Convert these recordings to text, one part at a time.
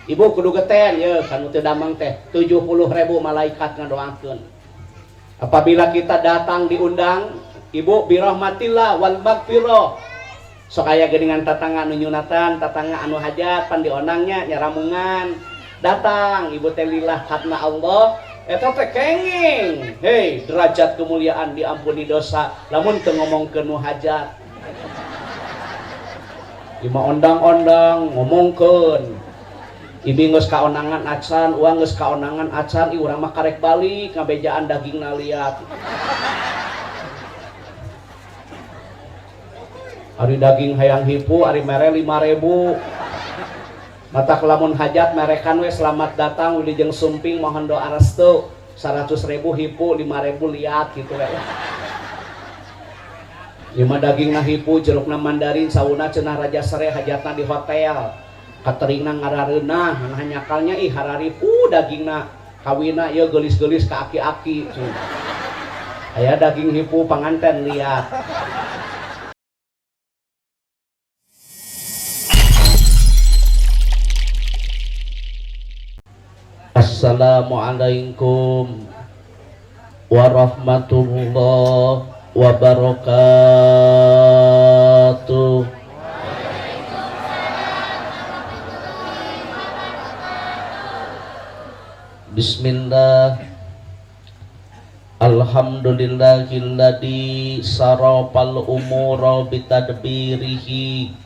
Ibu kudu geten ye kanu teu damang teh 70.000 malaikat ngadoakeun. Apabila kita datang diundang, ibu birahmatillah wal magfirah. Sok aya geuningan tatangga nu nyunatan, tatangga anu hajat pan diondangnya nyaramungan. Datang ibu teh lillah karena Allah, eta teh kenging. Hei, derajat kemuliaan diampuni dosa lamun teu ngomongkeun nu hajat. Lima ondang-ondang ngomongkeun. Ibi geus kaonangan acan, uang geus kaonangan acan, ih urang mah karek balik ngabejaan dagingna liat. Ari daging hayang hipu, ari mere 5.000. Matak lamun hajat merekan we selamat datang wilujeng sumping mohon doa restu. 100.000 hipu, 5.000 liat gitu we. Lima dagingna hipu, jerukna mandarin, sauna cenah raja sere hajatna di hotel. Kateringna ngarareunah, nah nyakalnya ih hararipu dagingna kawina ieu geulis-geulis ka aki-aki. Aya daging hipu panganten liat. Assalamualaikum warahmatullahi wabarakatuh. Bismillah. Alhamdulillahilladzi sarafal umura bitadbirihi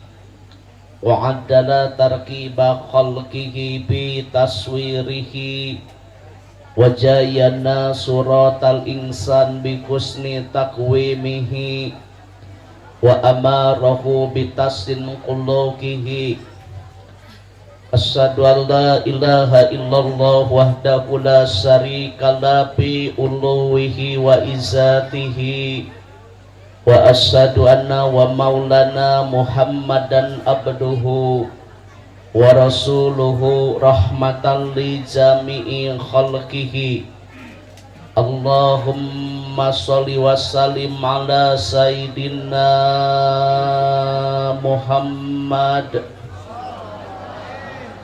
wa addala tarkiba khalqihi bi taswirihi wa jayyana suratal insan bi husni taqwimihi wa amarahu bi tassin qulukihi. Asyhadu an la ilaha illallah wahdahu la syarika la fi uluwihi wa izzatihi wa asyhadu anna wa maulana Muhammadan abduhu wa rasuluhu rahmatan li jami'i khalqihi. Allahumma sholli wa sallim ala sayyidina Muhammad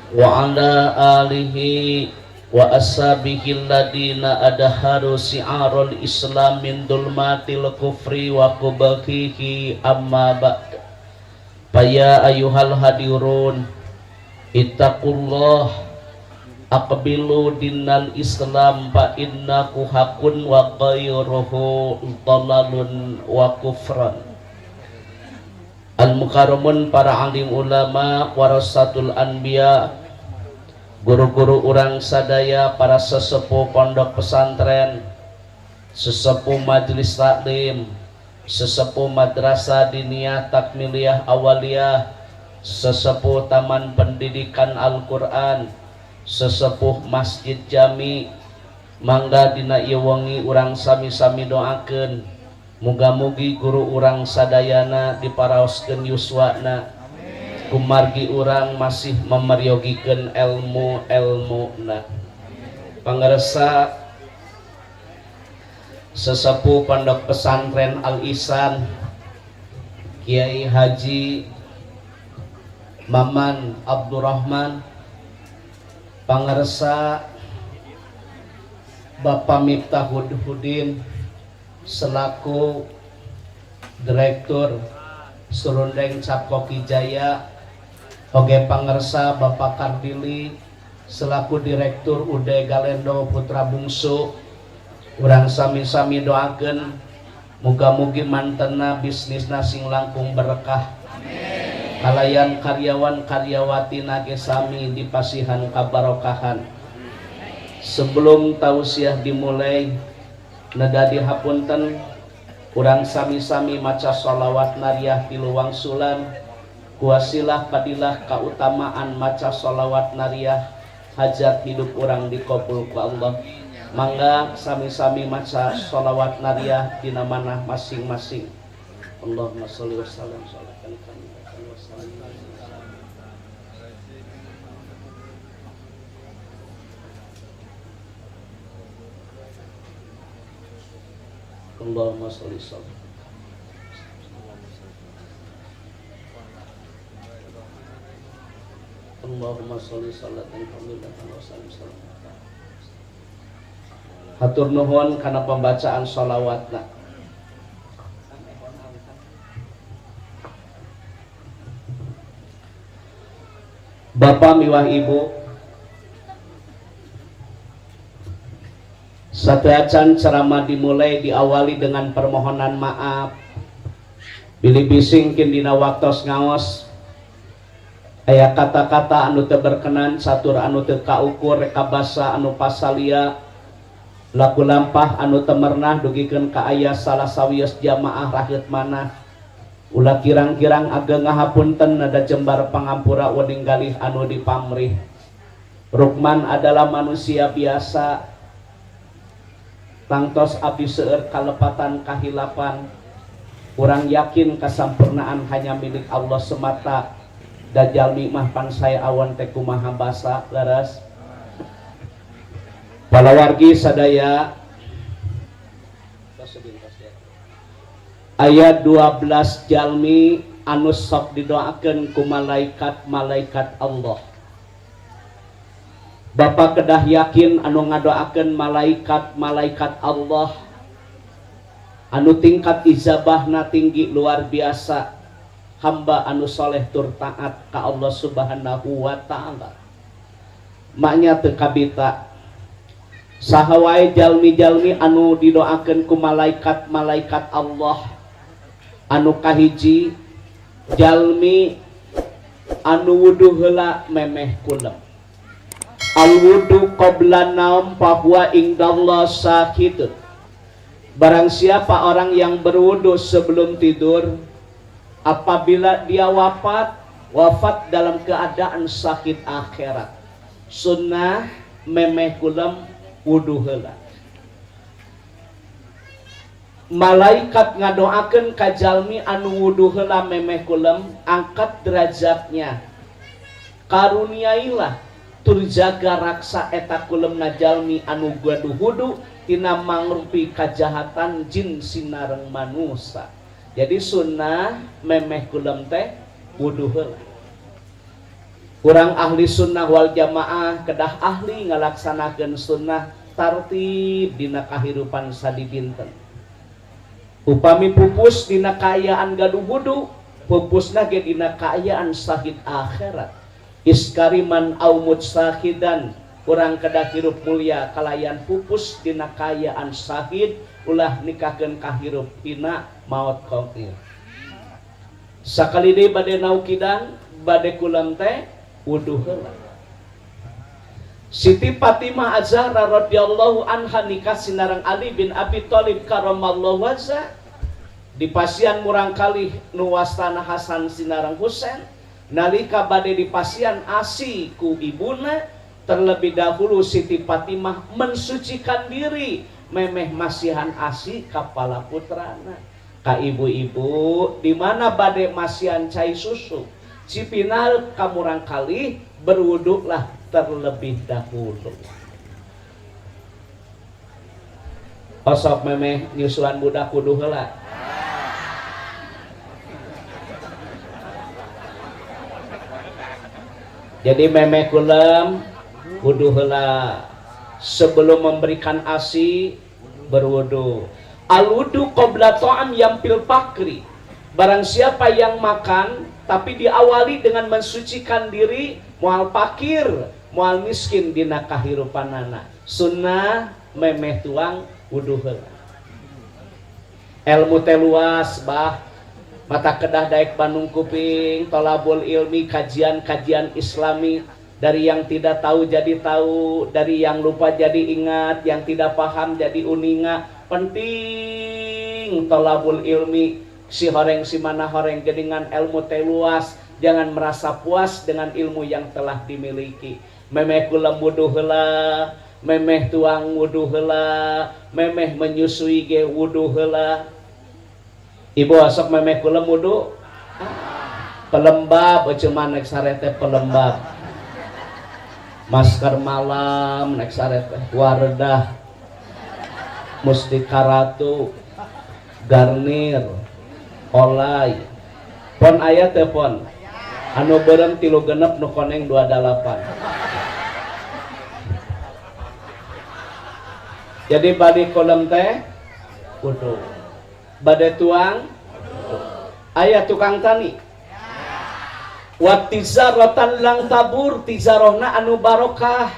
wa ala alihi wa ashabihi alladina adharu si'arul islam min dulmatil kufri wa qubhihi. Amma ba'd. Faya ayyuhal hadirun ittaqullah aqbilu dinal islam fa innahu haqqun wa ghairuhu dhalalun wa kufran. Al mukarramun, para alim ulama, warasatul anbiya, guru-guru urang sadaya, para sesepuh pondok pesantren, sesepuh majelis taklim, sesepuh madrasah diniyah takmiliyah awaliyah, sesepuh taman pendidikan Al-Quran, sesepuh masjid jami, mangga dina ieu wengi urang sami-sami doakeun muga-mugi guru urang sadayana diparaoskeun yuswana, kumargi urang masih memeryogikeun ilmu-ilmuna. Pangarsa sesepuh pondok pesantren Al-Ihsan Kiai Haji Maman Abdurrahman, pangarsa Bapak Miftahud Hudin selaku Direktur Serundeng Cap Koki Jaya, oge pangersa Bapak Kardili selaku Direktur UD Galendo Putra Bungsu. Urang sami-sami doakeun muga-mugi mantena bisnisna sing langkung berkah. Kalayan karyawan karyawati nage sami dipasihan kabarokahan. Sebelum tausiah dimulai, neda dihapunten, urang sami-sami maca sholawat nariyah tilu wangsulan kuasilah padilah kautamaan maca sholawat nariyah hajat hidup urang dikabul ku Allah. Mangga sami-sami maca sholawat nariyah dina manah masing-masing. Allahumma sholli wa sallim Allahumma sholli sallim. Allahumma sholli sholatan kamilatan wa sallim salam. Hatur nuhun kana pembacaan sholawatna. Bapak miwah Ibu, sateuacan ceramah dimulai diawali dengan permohonan maaf. Bilih bising dina waktos ngaos aya kata-kata anu teu berkenan, satur anu teu kaukur, rekabasa anu pasalia, laku lampah anu teu merenah dugikeun ka aya salah sawios jamaah rakyat mana. Ulah kirang-kirang ageng ngahapunten nada jembar pangampura wening galih anu dipamrih. Rukman adalah manusia biasa, tangtos abdi seueur kalepatan kahilapan. Urang yakin kasampurnaan hanya milik Allah semata. Dajjal mah pan saya awan teh kumaha basa leres. Palawargi sadaya, ayat 12 jalmi anu sok didoakeun ku malaikat-malaikat Allah. Bapak kedah yakin anu ngadoakeun malaikat-malaikat Allah anu tingkat ijabahna tinggi luar biasa, hamba anu soleh tur taat ka Allah Subhanahu wa ta'ala. Maknya teu kabita saha wae jalmi-jalmi anu didoakeun ku malaikat-malaikat Allah. Anu kahiji jalmi anu wudu heula memeh kulem. Al wudu qabla naum fahuwa indallah sakitun. Barang siapa orang yang berwudu sebelum tidur, apabila dia wafat, wafat dalam keadaan sakit akhirat. Sunnah memeh kulem wudu heula. Malaikat ngadoakeun ka jalmi anu wudu heula memeh kulem, angkat derajatnya, karuniailah tur jaga raksa eta kulemna jalmi anu gaduh wudu tina mangrupi kajahatan jin sinareng manusa. Jadi sunnah memeh kulem teh wudu heula. Urang ahli sunnah wal jamaah kedah ahli ngalaksanakeun sunnah tartib dina kahirupan sadidinten. Upami pupus dina kaayaan gaduh wudu, pupusna ge dina kaayaan sakit akhirat. Iskariman au mutsahidan, urang kedah hirup mulia kalayan pupus dina kaayaan sahid, ulah nikahkeun kahirup hina maot kafir. Sakali deui bade naukidan, bade kulem teh wudu heula. Siti Fatimah Az-Zahra radhiyallahu anha nikah sinareng Ali bin Abi Thalib karamallahu wajhah. Di pasian murangkalih nu wastana Hasan sinareng Husain. Nalika bade di pasian asi ku ibuna, terlebih dahulu Siti Fatimah mensucikan diri memeh masihan asi kapala putrana. Ka ibu-ibu di mana bade masihan cai susu, cipinal ka murangkalih berwuduklah terlebih dahulu. Osok memeh nyusuan budak kudu heula. Jadi memeh kulem wudu heula. Sebelum memberikan asi berwudu. Al wudu qabla ta'am yampil fakri. Barang siapa yang makan tapi diawali dengan mensucikan diri, moal fakir, moal miskin dina kahirupanana. Sunnah memeh tuang wudu heula. Ilmu teh luas bah. Mata kedah daek Bandung kuping, tolabul ilmi, kajian-kajian islami, dari yang tidak tahu jadi tahu, dari yang lupa jadi ingat, yang tidak paham jadi uninga. Penting tolabul ilmi, si horeng si mana horeng geningan ilmu teh luas, jangan merasa puas dengan ilmu yang telah dimiliki. Memeh kulem wudu heula, memeh tuang wudu heula, memeh menyusui ge wudu heula. Ibu asok memeh kulem wudu? Pelembab, cuman naik sare teh pelembab. Masker malam naik sare teh Wardah, Mustika Ratu, Garnier, Olay. Pon aya teh pon? Anu beureum 3 6, nu koneng 28. Jadi bade kulem teh wudu, bade tuang. Aya tukang tani? Wa tijaratan lan tabur, tijarohna anu barokah.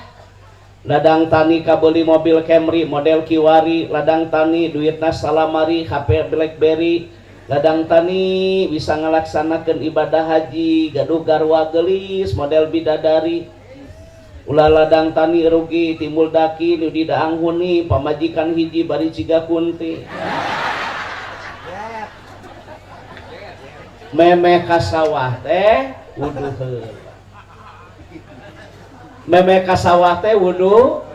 Ladang tani kabeli mobil Camry model kiwari, ladang tani duitna salamari HP BlackBerry, ladang tani bisa ngalaksanakan ibadah haji, gaduh garwa gelis model bidadari. Ulah ladang tani rugi, timbul daki nu didaang huni, pamajikan hiji bari ciga kunti. Memeh ka sawah teh wudu heula, memeh ka sawah teh wudu.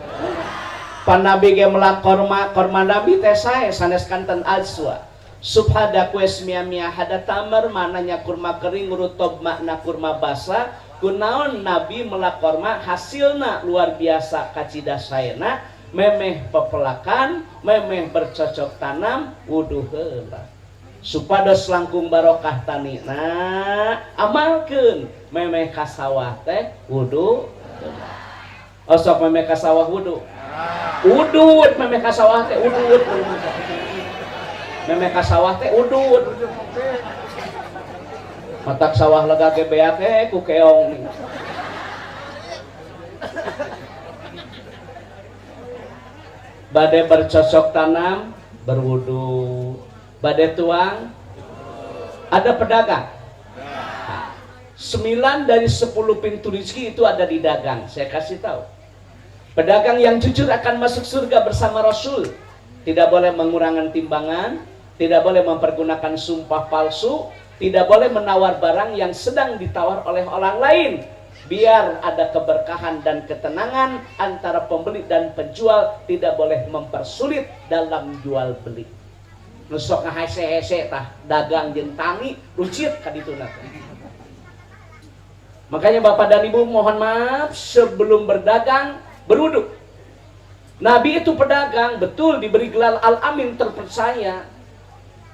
Pan Nabi ge melak korma, korma Nabi teh sae, sanes kanten ajwa. Subhada kues mia mia hada tamar, mananya kurma kering, rutob makna kurma basah. Kunaon Nabi melak korma, hasilna luar biasa kacida saena. Memeh pepelakan, memeh bercocok tanam, wudu heula supados langkung barokah tani. Nah, amalkeun memeh ka sawah teh wudu. Osok memeh ka sawah wudu, udud memeh ka sawah teh udud, memeh ka sawah teh udud. Matak sawah lega ge beak ku keong nih. Bade bercocok tanam berwudu, bade tuang. Ada pedagang? 9 dari 10 pintu rezeki itu ada di dagang. Saya kasih tahu, pedagang yang jujur akan masuk surga bersama Rasul. Tidak boleh mengurangi timbangan, tidak boleh mempergunakan sumpah palsu, tidak boleh menawar barang yang sedang ditawar oleh orang lain, biar ada keberkahan dan ketenangan antara pembeli dan penjual. Tidak boleh mempersulit dalam jual beli. Nu sok ngahese-hese tah dagang jeung tani, lucit ka dituna. Makanya Bapak dan Ibu, mohon maaf, sebelum berdagang berwudu. Nabi itu pedagang, betul diberi gelar Al-Amin, terpercaya.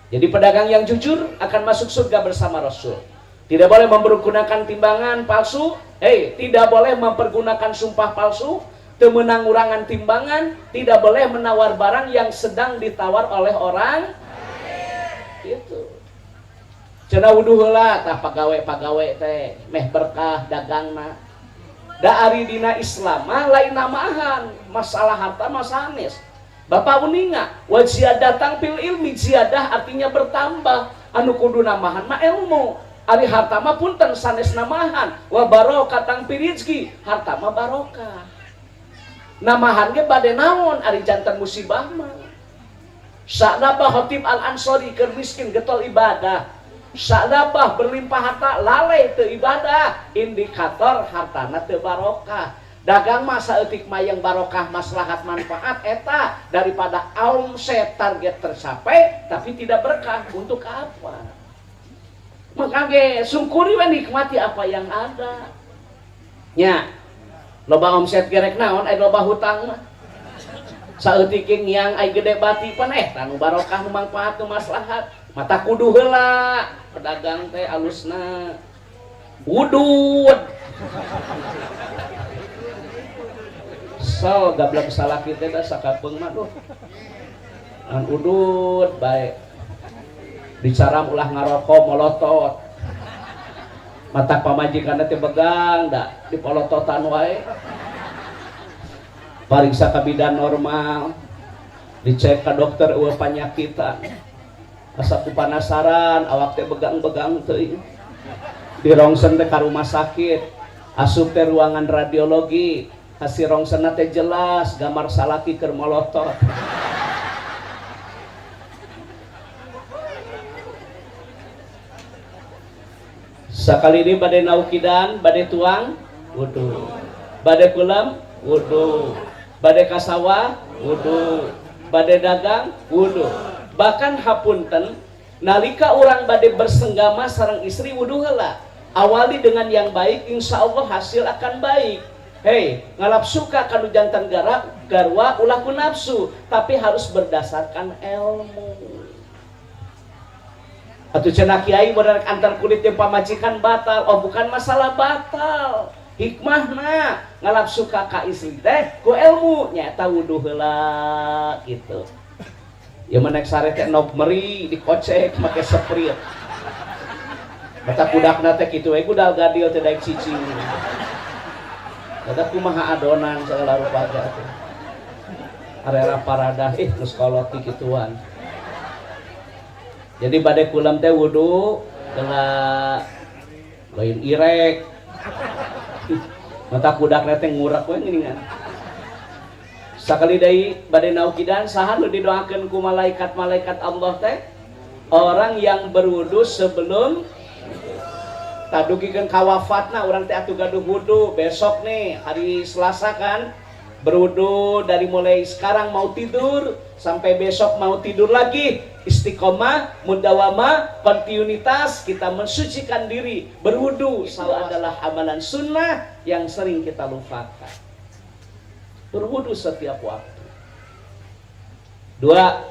Jadi pedagang yang jujur akan masuk surga bersama Rasul. Tidak boleh mempergunakan timbangan palsu, hey, tidak boleh mempergunakan sumpah palsu, teu meunang ngurangan timbangan, tidak boleh menawar barang yang sedang ditawar oleh orang itu. Cenah wudu heula tah pagawe-pagawe teh meh berkah dagangna. Da ari dina Islam mah lain namahan, masalah harta mah sanes. Bapak uninga, wa ziyadatan fil ilmi, ziyadah artinya bertambah. Anu kudu namahan mah ilmu. Ari harta mah punten sanes namahan. Wa barokatan fi rizki, harta mah barokah. Namahan ge bade naon ari janten musibah mah. Sa'labah Khatib Al-Ansori keur miskin getol ibadah. Sa'labah berlimpah harta lalai teu ibadah, indikator hartana teu barokah. Dagang mah saeutik mah yang barokah, maslahat, manfaat eta, daripada omset target tercapai tapi tidak berkah, untuk apa? Maka ge sungkuri we, nikmati apa yang ada. Nya, loba omset gerek naon aya loba hutang mah. Saeutik yang ai gede bati pan eh nu barokah, nu manfaat, nu maslahat. Mata kudu heula pedagang teh alusna udud. So gablek salaki teh da sakapeung mah duh. Ngan udud bae. Bicara ulah ngarokok, molotot. Mata pamajikan teh begang da dipolototan wae. Pariksa ka bidan normal, dicek ke dokter euweuh panyakitan. Asa ku panasaran awak teh begang-begang teuing. Di rongsen teh ka rumah sakit, asup teh ruangan radiologi, hasil rongsen teh jelas gambar salaki keur molotot. Sakali ini bade naukidan, bade tuang, wudu. Bade kulem, wudu. Bade kasawah, wudu. Bade dagang, wudu. Bahkan hapunten, nalika orang bade bersenggama sareng istri, wudu heula. Awali dengan yang baik, insya Allah hasil akan baik. Hei, ngalap suka kanu jantan garak, garwa ulah ku nafsu, tapi harus berdasarkan ilmu. Atuh cenah kiai mun rek antar kulit jeung pamajikan batal. Oh, bukan masalah batal. Hikmahna ngalap suka ka istri teh ku ilmu nyaeta wudu heula gitu. Ya menek sare teh nok meri dikocek make Sprite. Mata kudakna teh kitu we gudal gadil teh daek cicing. Eta kumaha adonan segala rupa teh. Arera paradah ih geus kolot kituan. Jadi bade kulem teh wudu heula lain irek. Mata kudakna teh ngurak we geuningan. Sakali deui bade naukidan saha nu didoakeun ku malaikat-malaikat Allah teh? Orang yang berwudu sebelum tadugikeun ka wafatna urang teh atuh gaduh wudu. Besok nih hari Selasa kan berwudu dari mulai sekarang mau tidur sampai besok mau tidur lagi, istiqomah, mudawamah, kontinuitas kita mensucikan diri berwudu. Itu adalah amalan sunnah yang sering kita lupakan. Berwudu setiap waktu. Dua,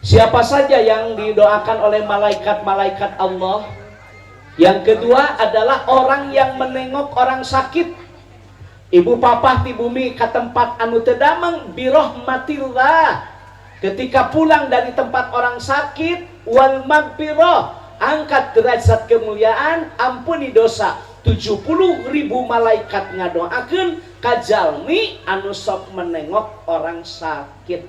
siapa saja yang didoakan oleh malaikat-malaikat Allah? Yang kedua adalah orang yang menengok orang sakit. Ibu papah di bumi ke tempat anu teu damang birahmatillah. Ketika pulang dari tempat orang sakit wal magfirah, angkat derajat kemuliaan, ampuni dosa. 70.000 malaikat ngadoakeun ka jalmi anu sok menengok orang sakit.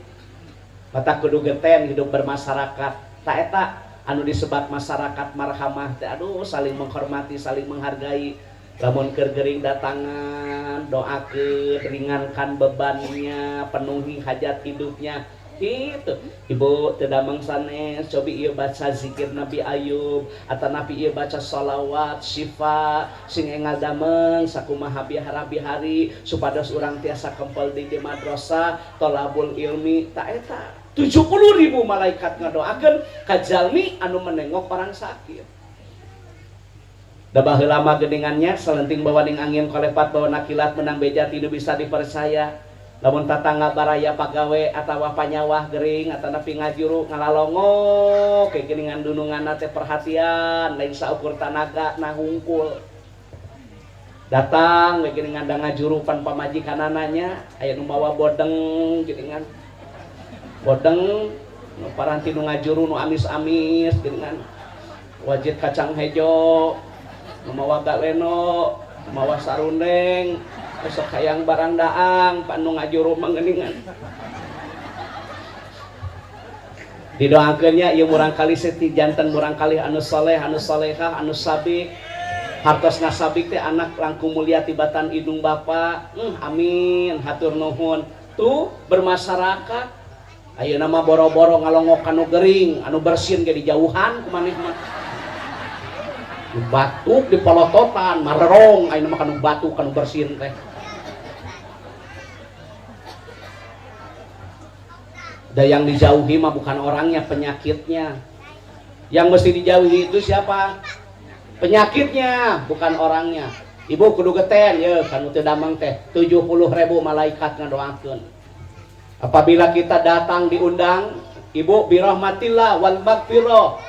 Mata kudu geten hidup bermasyarakat. Ta eta anu disebat masyarakat marhamah teh, aduh, saling menghormati, saling menghargai. Lamun keur gering datangan, doakeun, ringankan bebannya, penuhi hajat hidupnya. Itu ibu teu damang sanes, cobi ieu baca zikir Nabi Ayub atau Nabi ieu baca sholawat syifa sing engal dameng sakumaha bihara-bihari supados urang tiasa kempel di madrasah tolabul ilmi. Ta eta 70.000 malaikat ngadoakeun ka jalmi anu menengok orang sakit. Da baheula mah geuningannya salenting bawaning angin kolepat bawa nakilat menang beja tidak bisa dipercaya. Lamun tatangga baraya pagawe atawa panyawah gering atau nepi ngajuru ngalalongo kayak geuningan dununganna teh perhatian lain saukur tanaga nah hungkul. Datang we geuningan da ngajuru pan pamajikanana aya nu mawa bodeng geuningan. Bodeng nu paranti nu ngajuru nu amis-amis geuningan. Wajit kacang hejo, nu mawa galeno, nu mawa sarundeng, besok hayang barang daang pan nu ngajuru mah geuningan. Didoakeun nya ieu murangkalih seti janten murangkalih anu soleh, anu solehah, anu sabik. Hartosna sabik teh anak langkung mulia tibatan indung bapa. Amin, hatur nuhun. Tuh bermasyarakat. Ayeuna mah boro-boro ngalongok anu gering, anu bersin ge dijauhan ku maneh mah. Nu batuk di polototan, marerong ayeuna mah kanu batuk kanu bersin teh. Da yang dijauhi mah bukan orangnya, penyakitnya. Yang mesti dijauhi itu siapa? Penyakitnya, bukan orangnya. Ibu kudu geten ye kanu teu damang teh 70.000 malaikat ngadoakeun. Apabila kita datang diundang, ibu birahmatillah wal magfirah.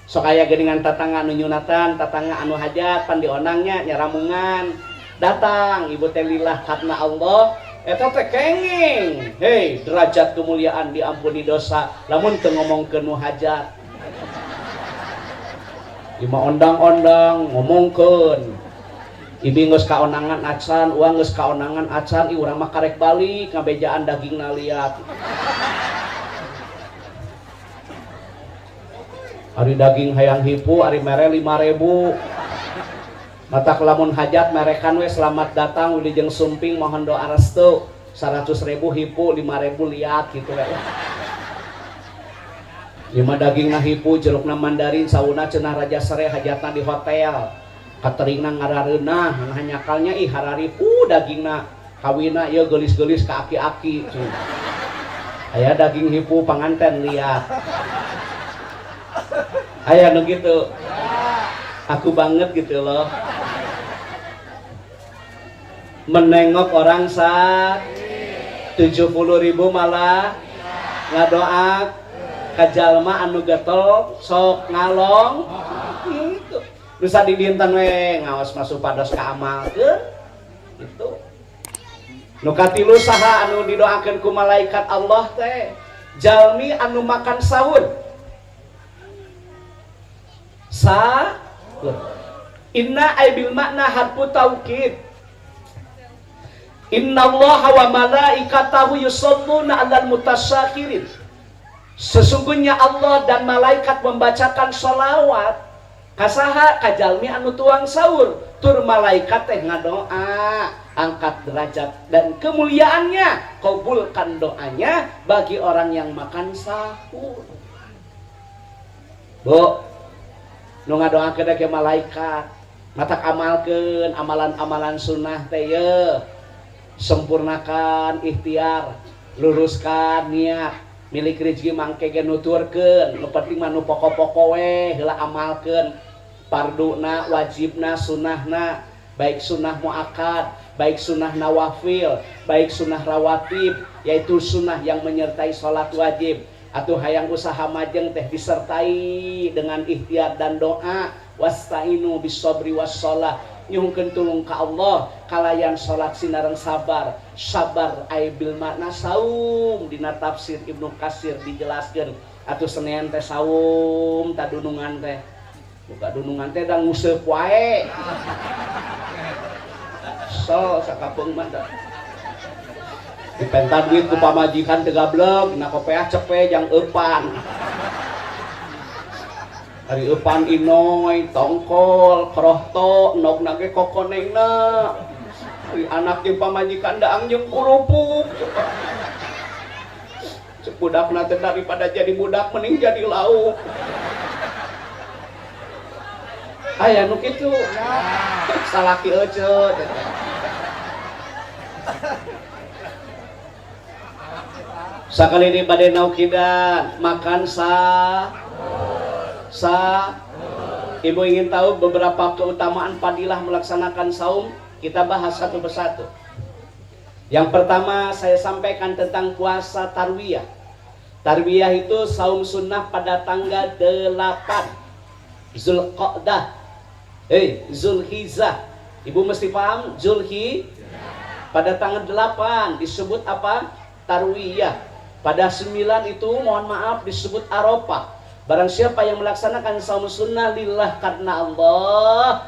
Sok aya geuningan tatangga anu nyunatan, tatangga anu hajat pan dionangnya nyaramungan. Datang ibu teh lillah karena Allah, eta teh kenging. Hei, derajat kemuliaan diampuni dosa lamun teu ngomongkeun nu hajat. Lima ondang-ondang ngomongkeun. Ibi geus kaonangan acan, uang geus kaonangan acan, ih urang mah karek balik ngabejaan dagingna liat. Ari daging hayang hipu, ari mere 5.000. Mata lamun hajat merekan we selamat datang wilujeng sumping mohon doa restu. 100.000 hipu, 5.000 liat gitu we. Lima dagingna hipu, jerukna mandarin, sauna cenah raja sere hajatna di hotel. Kateringna ngarareunah, nah nyakalnya ih hararipu dagingna kawina ieu geulis-geulis ka aki-aki. Aya daging hipu panganten liat. Aya nu gitu. Aku banget gitu loh. Menengok orang sakit 70.000 malah ngadoak. Ka jalma anu getol sok ngalong gitu. Nu sadidinten we ngaos mah supados kaamalkeun gitu. Nu katilu, saha anu didoakeun ku malaikat Allah teh? Jalmi anu makan sahur. Sahur. Inna ay bil makna harfu taukid. Innallaha wa malaikatahu yusholluna 'alal mutasyakirin. Sesungguhnya Allah dan malaikat membacakan sholawat ka saha? Ka jalmi anu tuang sahur. Tur malaikat teh ngadoa angkat derajat dan kemuliaannya, kabulkan doanya bagi orang yang makan sahur. Bu, nu ngadoakeun ke malaikat. Matak amalkeun amalan-amalan sunnah teh ye. Sempurnakan ikhtiar, luruskan niat, milik rezeki mangke ge nuturkeun, nu penting mah nu pokok-pokok we heula amalkeun. Farduna, wajibna, sunnahna, baik sunnah muakkad, baik sunnah nawafil, baik sunnah rawatib, yaitu sunnah yang menyertai sholat wajib. Atau hayang usaha majeng teh disertai dengan ikhtiar dan doa. Wasta'inu bisobri wassalah, nyuhunkeun tulung ka Allah kalayan salat sinareng sabar. Sabar ay bil makna saum, dina tafsir Ibnu Katsir dijelaskeun. Atuh Senin teh saum tadunungan teh, buka dunungan teh da nguseup wae. So sakapeung mah da dipenta duit ku pamajikan teu gablek, na kopeah cepe jang eupan. Ari eupan inoy, tongkol, krohto, endogna ge kokonengna. Ari anak jeung pamajikan daang jeung kerupuk. Cek budakna teh, daripada jadi budak mending jadi lauk. Aya nu kitu. Salaki euceut teh. Sakali di bade naukidan makan sa sa. Ibu ingin tahu beberapa keutamaan fadilah melaksanakan saum? Kita bahas satu persatu. Yang pertama saya sampaikan tentang puasa tarwiyah. Tarwiyah itu saum sunnah pada tanggal 8 Zulqa'dah. Zulhijjah. Ibu mesti paham Zulhi pada tanggal 8 disebut apa? Tarwiyah. Pada 9 itu mohon maaf disebut Arafah. Barang siapa yang melaksanakan saum sunnah lillah karena Allah,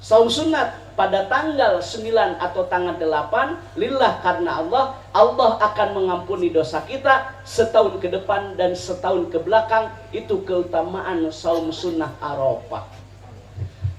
saum sunat pada tanggal 9 atau tanggal 8 lillah karena Allah, Allah akan mengampuni dosa kita setahun ke depan dan setahun ke belakang. Itu keutamaan saum sunnah Arafah.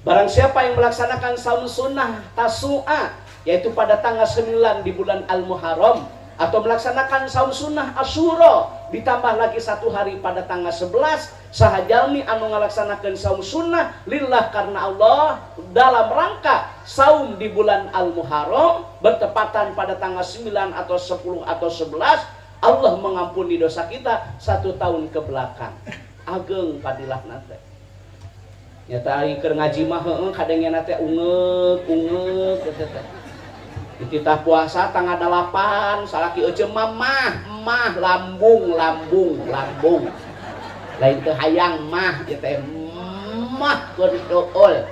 Barang siapa yang melaksanakan saum sunnah Tasu'a, yaitu pada tanggal 9 di bulan Al-Muharram, atau melaksanakan saum sunnah Asyura ditambah lagi satu hari pada tanggal 11, sahajalmi anu ngalaksanakeun saum sunnah lillah karena Allah dalam rangka saum di bulan Al-Muharram bertepatan pada tanggal 9 atau 10 atau 11, Allah mengampuni dosa kita satu tahun ke belakang. Ageng fadilahna teh. Nyata ari keur ngaji mah heueuh kadangna teh ungeuk ungeuk teh teh. Dititah puasa tanggal 8, salaki euceum mah mah lambung lambung lambung. Lain teu hayang mah ieu teh mah keur suul.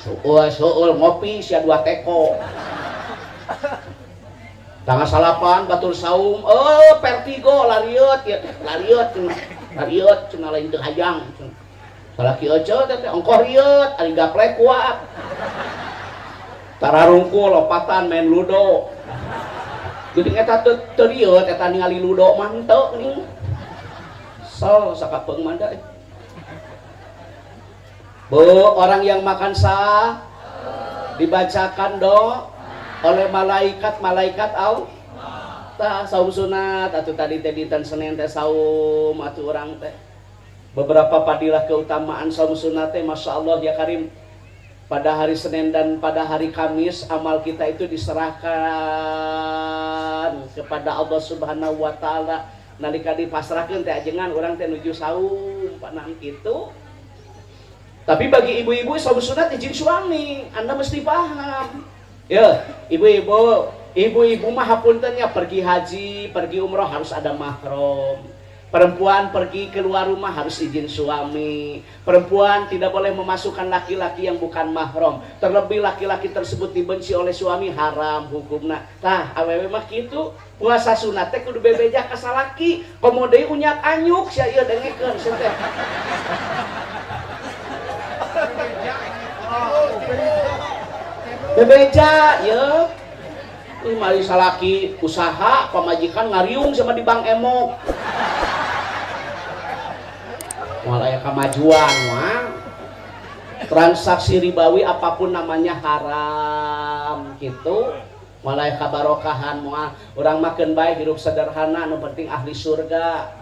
Suul suul ngopi sia 2 teko. Tanggal 9 batur saum, oh vertigo lariut ieu teh lariut cenah. Lariut cenah lain teu hayang cenah. Salaki euceum teh ongkoh rieut ari gaplek kuat. Tararungkul lopatan main ludo. Geuning eta teu rieut eta ningali ludo mah henteu geuning. So sakapeung mah da. Bu, orang yang makan sah dibacakan do oleh malaikat-malaikat au. Tah saum sunat atuh tadi teh dinten Senin teh saum atuh urang teh. Beberapa fadilah keutamaan saum sunat teh Masya Allah ya Karim. Pada hari Senin dan pada hari Kamis amal kita itu diserahkan kepada Allah Subhanahu wa taala. Nalika dipasrahkeun teh ajengan urang teh nuju saum panam kitu. Tapi bagi ibu-ibu saum sunat izin suami, Anda mesti paham. Ya, ibu-ibu, ibu-ibu mah hapuntennya pergi haji, pergi umroh harus ada mahram. Perempuan pergi keluar rumah harus izin suami. Perempuan tidak boleh memasukkan laki-laki yang bukan mahram. Terlebih laki-laki tersebut dibenci oleh suami, haram hukumna. Tah, awewe mah kitu, puasa sunat teh kudu bebeja ka salaki. Komo deui unyak anyuk sia ieu dengekeun sia teh. Bebeja ye. Ih mari salaki usaha pamajikan ngariung sama di bank emok. Moal aya kamajuan mah. Transaksi ribawi apapun namanya haram gitu. Moal aya kabarokahan moal. Urang makeun bae hirup sederhana nu penting ahli surga.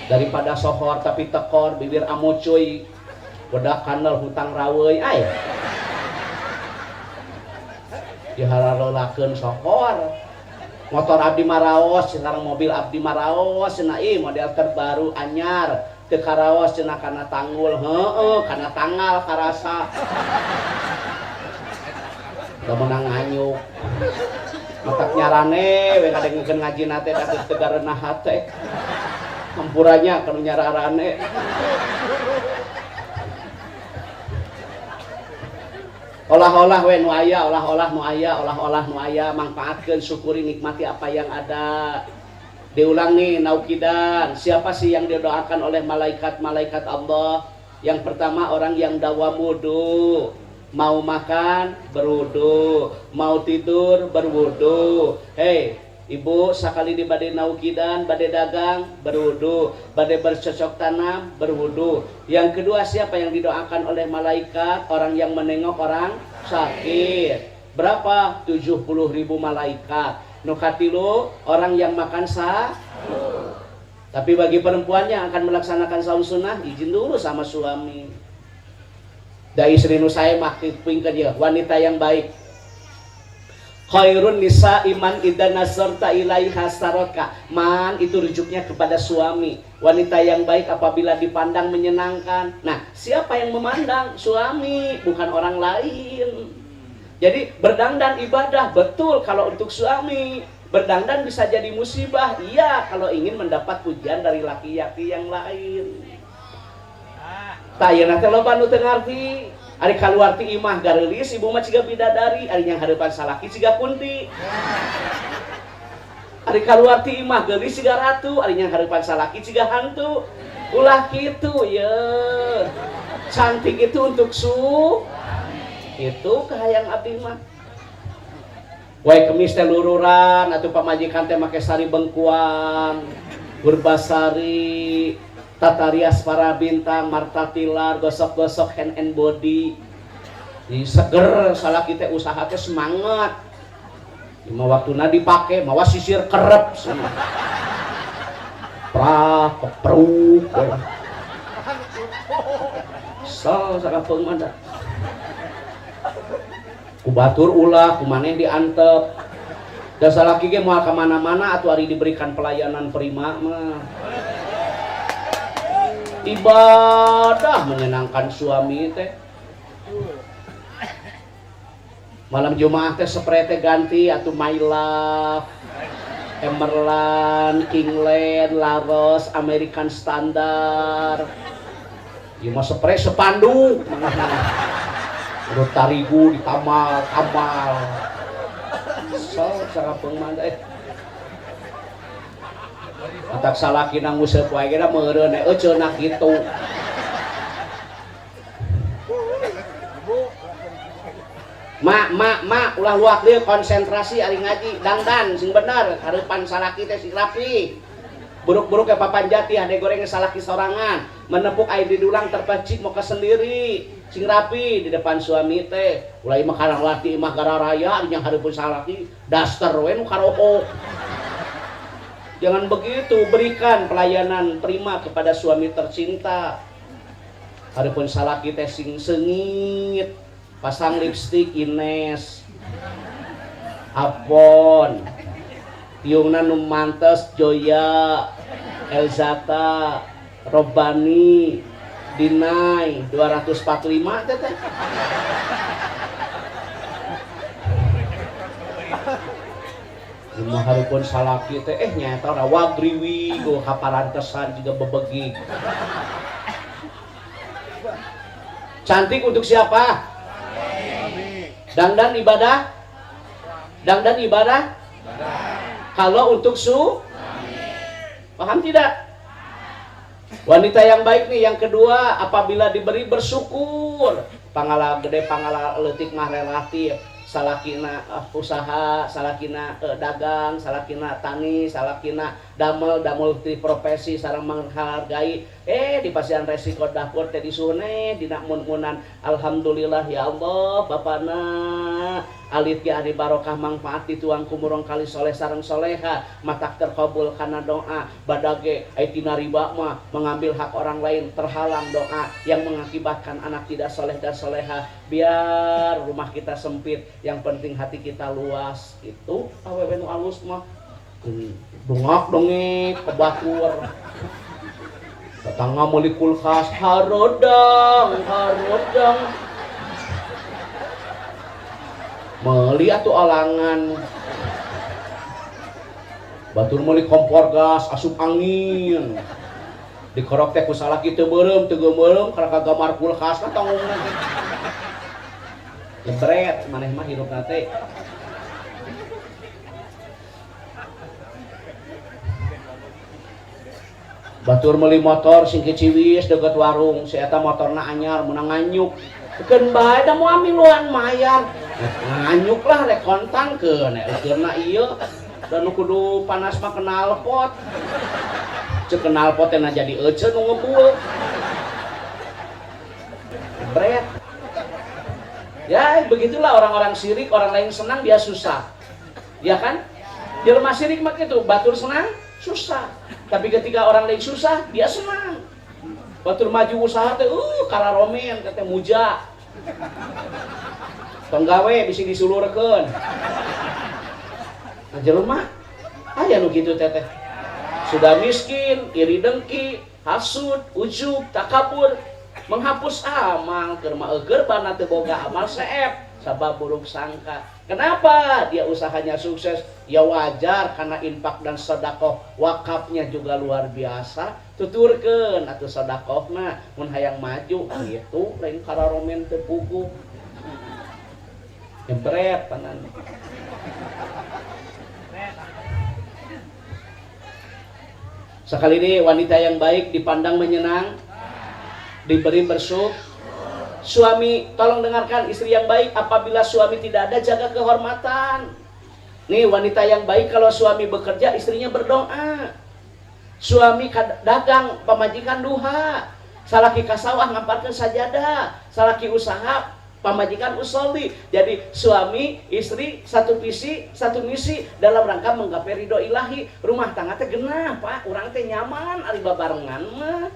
Daripada sohor tapi tekor bibir amucuy wedak kandel hutang raweuy ay. Dihararelakeun sohor. Motor abdi maraos, sekarang mobil abdi maraos cenah ih model terbaru anyar. Teu karaos cenah kana tanggul, heueuh kana tanggal karasa. Da meunang nganyuk. Matak nyarane we ngadengekeun ngajina teh da teu gareunah hate. Hampuranya kanu nyararane. Olah-olah we nu aya, olah-olah nu aya, olah-olah nu aya, mangfaatkeun, syukuri, nikmati apa yang ada. Diulang nih naukidan, siapa sih yang didoakan oleh malaikat-malaikat Allah? Yang pertama orang yang dawam wudu, mau makan berwudu, mau tidur berwudu. Hei, ibu sakali di bade naukidan, bade dagang berwudu, bade bercocok tanam berwudu. Yang kedua siapa yang didoakan oleh malaikat? Orang yang menengok orang sakit. Berapa? 70.000 malaikat. Nu katilu orang yang makan sahur. Tapi bagi perempuan yang akan melaksanakan saum sunnah, izin dulu sama suami. Da istri nu saya mah pingkeun ieu, wanita yang baik. Khairun nisa iman idza nazarta ilaiha saraka. Man itu rujuknya kepada suami. Wanita yang baik apabila dipandang menyenangkan. Nah, siapa yang memandang? Suami, bukan orang lain. Jadi berdangdan ibadah betul kalau untuk suami. Berdangdan bisa jadi musibah, iya kalau ingin mendapat pujian dari laki-laki yang lain. Tah ayeuna teh loba nu teu ngarti. Ari kaluar ti imah gareulis ibu mah ciga bidadari, ari yang hareupan salaki ciga kunti. Ari kaluar ti imah geulis ciga ratu, ari yang hareupan salaki ciga hantu. Ulah kitu ye. Cantik itu untuk su itu kahayang abdi mah. Wae kemis teh lururan atuh pamajikan teh make sari bengkuang, Purbasari, tata rias para bintang, Marta Tilar, gosok-gosok hand and body. Di seger salaki teh usaha teh semangat. Lima waktuna dipake mawa sisir kerep semua. Prak kepruk. So sakapeung mah da. Ku batur ulah, ku maneh diantep. Da salaki ge moal ka mana-mana atuh ari diberikan pelayanan prima mah. Ibadah menyenangkan suami teh. Malam Jumat teh spray teh ganti atuh My Love, Emerlan, Kingland, Laros, American Standard. Ieu mah spray sepanduk. Udah tarigu ditamal-tamal. So sakapeung mah teh. Matak salaki nguseup wae ge da meureun eceuna kitu. Mak, mak, mak, ulah luak deui konsentrasi ari ngaji, dangdan sing bener, hareupan salaki teh sing rapi. Buruk-buruk ke papan jati, hade goreng salaki sorangan, menepuk air di dulang terpecik moka sendiri, sing rapi di depan suami teh. Ulah imah karang lati imah gararaya nya hareupeun salaki, daster we nu karohok. Jangan begitu, berikan pelayanan prima kepada suami tercinta. Hareupeun salaki teh sing seungit, pasang lipstik Ines, Apon, tiungna nu mantes Joya, Elzata, Robani, Dinai 245 teh teh. Imah hareupeun salaki teh nyaeta rawagriwi go kaparantesan juga bebegig. Cantik untuk siapa? Dangdan ibadah? Dangdan ibadah? Kalau untuk su? Paham tidak? Wanita yang baik nih, yang kedua, apabila diberi bersyukur. Pangala gede, pangala leutik mah relatif. Salakina usaha, salakina dagang, salakina tani, salakina damel, damel multi profesi sareng menghargai. Di pasian resiko dapur teh disune dina mun-munan. Alhamdulillah ya Allah, bapana alit ge ari barokah mangfaat dituang ku murang kali soleh sareng soleha, matak terkabul kana doa. Badage ai tina riba mah mengambil hak orang lain, terhalang doa yang mengakibatkan anak tidak soleh dan soleha. Biar rumah kita sempit, yang penting hati kita luas. Itu awewe nu alus mah dongak dongek ke batur, tetangga meuli kulkas, harodang harodang, meuli atuh alangan. Batur meuli kompor gas asup angin, dikorok teh ku salaki teu beureum teu geumeurem karena kagamar kulkas lah tanggungna teh. Jebret maneh mah hirupna teh. Batur meuli motor sing kiciwis deket warung, si eta motorna anyar meunang nganyuk. Keun bae da moal miluan mayar. Nganyuk lah rek kontan keun eukeurna ieu. Da nu kudu panas mah knalpot. Ceuk knalpot teh na jadi ece nu ngebul. Jebret. Ya begitulah orang-orang sirik, orang lain senang dia susah. Ya kan? Jelema sirik mah kitu, batur senang susah. Tapi ketika orang lain susah, dia senang. Batur maju usaha teh, kararomen teh muja. Tong gawe bisi disulurkeun. Nah, jelema aya nu kitu teh teh. Sudah miskin, iri dengki, hasud, ujub, takabur, menghapus amal, keur mah eueur bana teu boga amal seep, sabab buruk sangka. Kenapa dia usahanya sukses? Ya wajar karena infak dan sedekah, wakafnya juga luar biasa. Tuturkeun atuh sedekahna mun hayang maju kitu, lain kararomen teu puguh. Jebret panan. Sekali ini wanita yang baik dipandang menyenang, diberi bersyukur. Suami, tolong dengarkan, istri yang baik apabila suami tidak ada jaga kehormatan. Nih wanita yang baik kalau suami bekerja istrinya berdoa. Suami dagang pamajikan duha. Salaki ka sawah ngamparkeun sajadah, salaki usaha pamajikan usolli. Jadi suami istri satu visi satu misi dalam rangka menggapai ridho ilahi. Rumah tangga teh genah Pak, urang teh nyaman ari babarengan mah.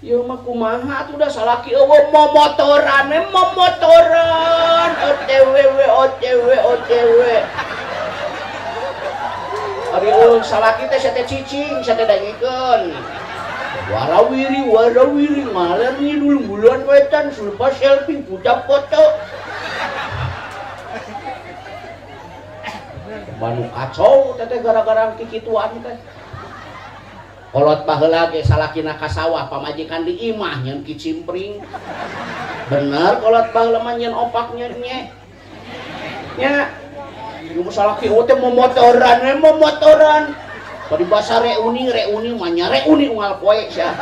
Ieu mah kumaha atuh da salaki eueuh momotoran, momotoran, OTW OTW OTW. Ari eueuh salaki teh sia teh cicing, sia teh dangekeun. Warawiri warawiri ngaler ngidul bulan wetan sulpa selfie budak foto. Manu kacau teh gara-gara kikituan teh. Kolot baheula ge salakina ka sawah pamajikan di imah nyeun kicimpring. Bener kolot baheula mah nyeun opak nyeun nye. Nya ieu mah salaki eueuh teh momotoran we momotoran. Paribasa reuni reuni mah nya reuni unggal poe sia.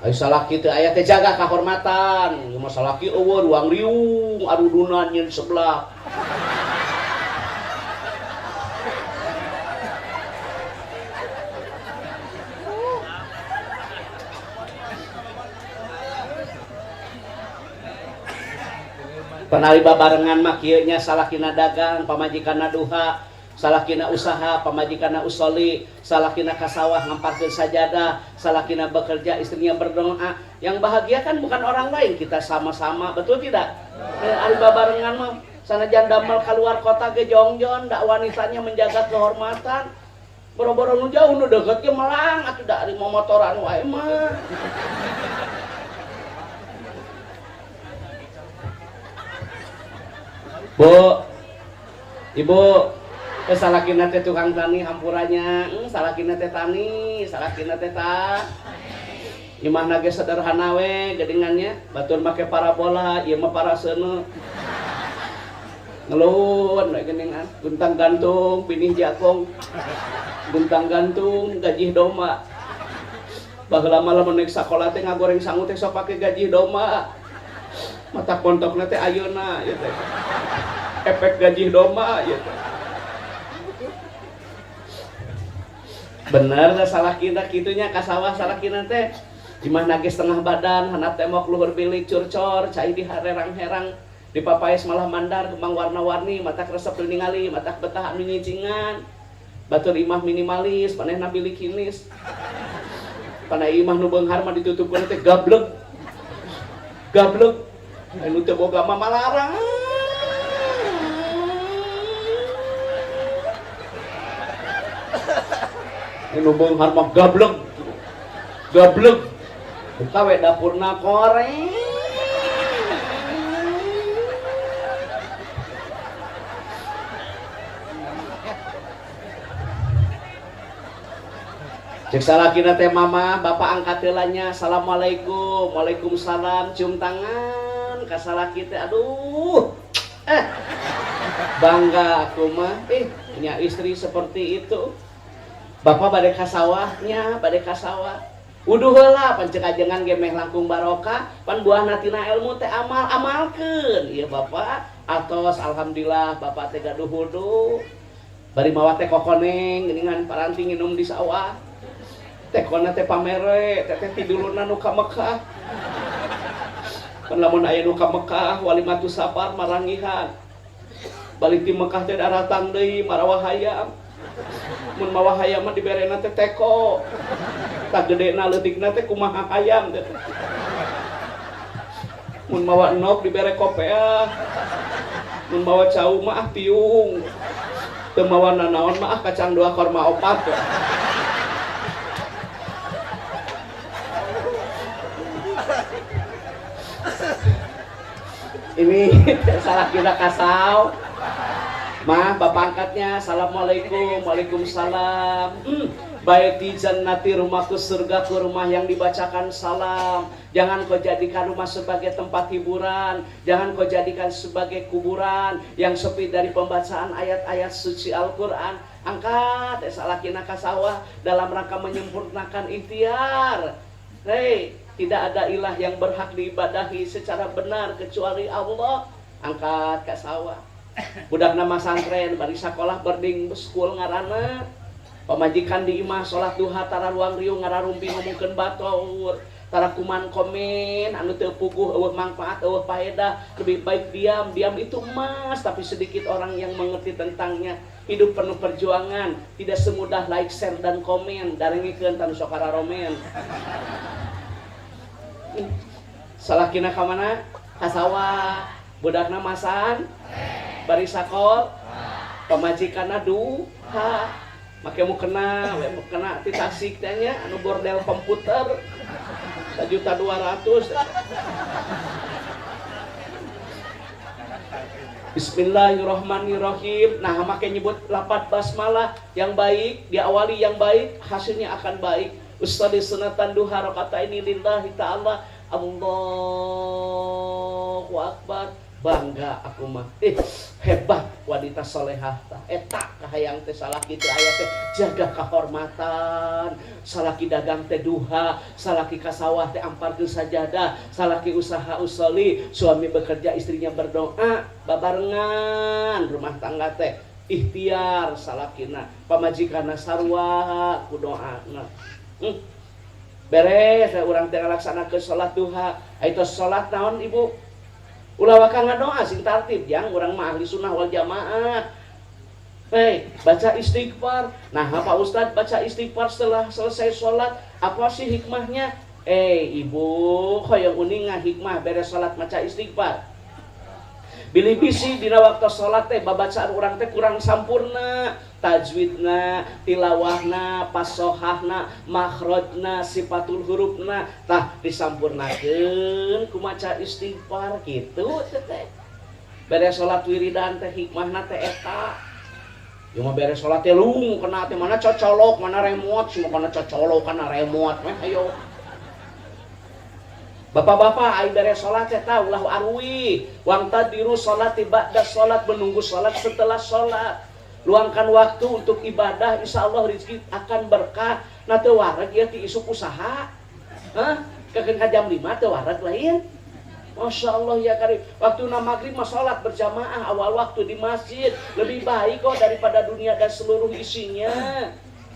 Ai salaki teu aya teh jaga kahormatan. Ieu mah salaki eueuh ruang riung arudunan nyeun sebelah. Panali babarengan mah kieu nya, salakina dagang pamajikanna duha, salakina usaha pamajikanna usolli, salakina ka sawah ngamparkeun sajadah, salakina bekerja istrinya berdoa. Yang bahagia kan bukan orang lain, kita sama-sama, betul tidak? Ari babarengan mah sanajan damel keluar kota ge jongjon, dak wanitanya menjaga kehormatan. Boro-boro nu jauh nu deukeut ge melang atuh da ari momotoran wae mah. Bu, ibu, salakina teh tukang tani hampuranya, salakina teh tani, salakina teh ta. Imahna ge sederhana we geuningannya, batur make parabola, ieu mah paraseuneu. Ngeluhun we geuningan, guntang gantung binih jagung. Guntang gantung gajih domba. Baheula mah lamun naik sakola teh ngagoreng sangu teh sok pake gajih domba. Mata pontokna teh ayeuna ieu teh. Efek gajih domba ieu teh. Bener teh salakina kitunya ka sawah salakina teh. Imahna ge setengah badan, handap tembok luhur bilik curcor, cai di harerang-herang, di papaes malah mandar kembang warna-warni, matak resep nu ningali, matak betah anu nyicingan. Batur imah minimalis, manehna bilik kinis. Pana imah nu beunghar mah ditutupkeun teh gableg. Gableg. Anu teu boga mah malarang. Anu beunghar mah gableg. Gableg. Buka we dapurna koreng. Cek salakina teh mama, bapak angkat heula nya, assalamualaikum, waalaikumsalam, cium tangan ka salaki teh, aduh. Bangga aku mah, punya istri seperti itu. Bapak bade ka sawahnya, bade ka sawah. Uduh heula pan cek ajengan ge meh langkung barokah, pan buahna tina ilmu teh amal amalkeun. Ieu bapak atos alhamdulillah bapak teh gaduh wudu. Bari mawa teh kokoneng geuningan paranti nginum di sawah. Tekona teh pamere, teh teh tidulurna nu ka Mekah. Pan lamun aya nu ka Mekah walimatu safar marangihan. Balik ti Mekah teh daratang deui marawa hayam. Mun mawa hayam mah diberena teh teko. Tah gedena leutikna teh kumaha hayam teh. Mun mawa endog dibere kopeah. Mun mawa cau mah ah tiung. Teu mawa nanaon mah ah kacang 2 korma 4. Ini salah kita kasau. Mah bapak angkatnya, assalamualaikum, waalaikumsalam. Baiti jannati, rumahku surgaku, rumah yang dibacakan salam. Jangan kau jadikan rumah sebagai tempat hiburan, jangan kau jadikan sebagai kuburan yang sepi dari pembacaan ayat-ayat suci Al-Quran. Angkat salakina ka sawah dalam rangka menyempurnakan ikhtiar. Hei, tidak ada ilah yang berhak diibadahi secara benar kecuali Allah. Angkat ka sawah. Budak nama santren bari sakolah boarding school ngaranna. Pamajikan di imah salat duha tara ruang riung ngararumpi ngomongkeun batur. Tara kuman komen anu teu puguh eueuh manfaat eueuh faedah, lebih baik diam. Diam itu emas, tapi sedikit orang yang mengerti tentangnya. Hidup penuh perjuangan, tidak semudah like, share dan komen. Darengikeun tanu sok romen. Salakina ka mana? Ka sawah. Budakna masan bari sakol pamajikanna duha. Make mukena, we mukena ti Tasik teh nya anu bordel komputer 1.200.000. Bismillahirrahmanirrahim. Nah, make nyebut lapat basmalah yang baik, diawali yang baik, hasilnya akan baik. Ustadi sunatan duha rakaataini lillahi ta'ala. Allahu akbar. Bangga aku mah. Hebat wanita solehah tah. Eta kahayang teh salaki teh aya teh jaga kehormatan, salaki dagang teh duha, salaki ka sawah teh amparkeun sajadah, salaki usaha usoli, suami bekerja istrinya berdoa, babarengan rumah tangga teh ikhtiar salakina, pamajikanna sarua ku doana. Beres urang teh ngalaksanakeun salat duha. Eta salat naon ibu? Ulah waka ngadoa sing tartib, jang urang mah ahli sunnah wal jamaah. Hei, baca istighfar. Nah, Pak Ustadz baca istighfar setelah selesai sholat, apa sih hikmahnya? Ibu, hoyong uninga hikmah beres sholat maca istighfar. Bilih bisi dina waktu sholat teh babacaan urang teh kurang sampurna, tajwidna, tilawahna, pasohahna, makhrajna, sifatul hurufna, tah disampurnakeun ku maca istighfar kitu teh. Beres salat wiridan teh hikmahna teh eta. Ieu mah beres salat teh lung kena teh mana cocolok, mana remote, semua kana cocolok kana remote meh ayo. Bapak-bapak ai beres salat teh tah ulah aruwi. Wang tadiru salati ba'da salat, menunggu salat setelah salat. Luangkan waktu untuk ibadah, insya Allah rezeki akan berkah. Nah teu wareg ieu ti isuk usaha. Hah? Kekeun ka jam 5 teu wareg lain. Masya Allah ya karim. Waktu na maghrib mah salat berjamaah awal waktu di masjid lebih baik kok daripada dunia dan seluruh isinya.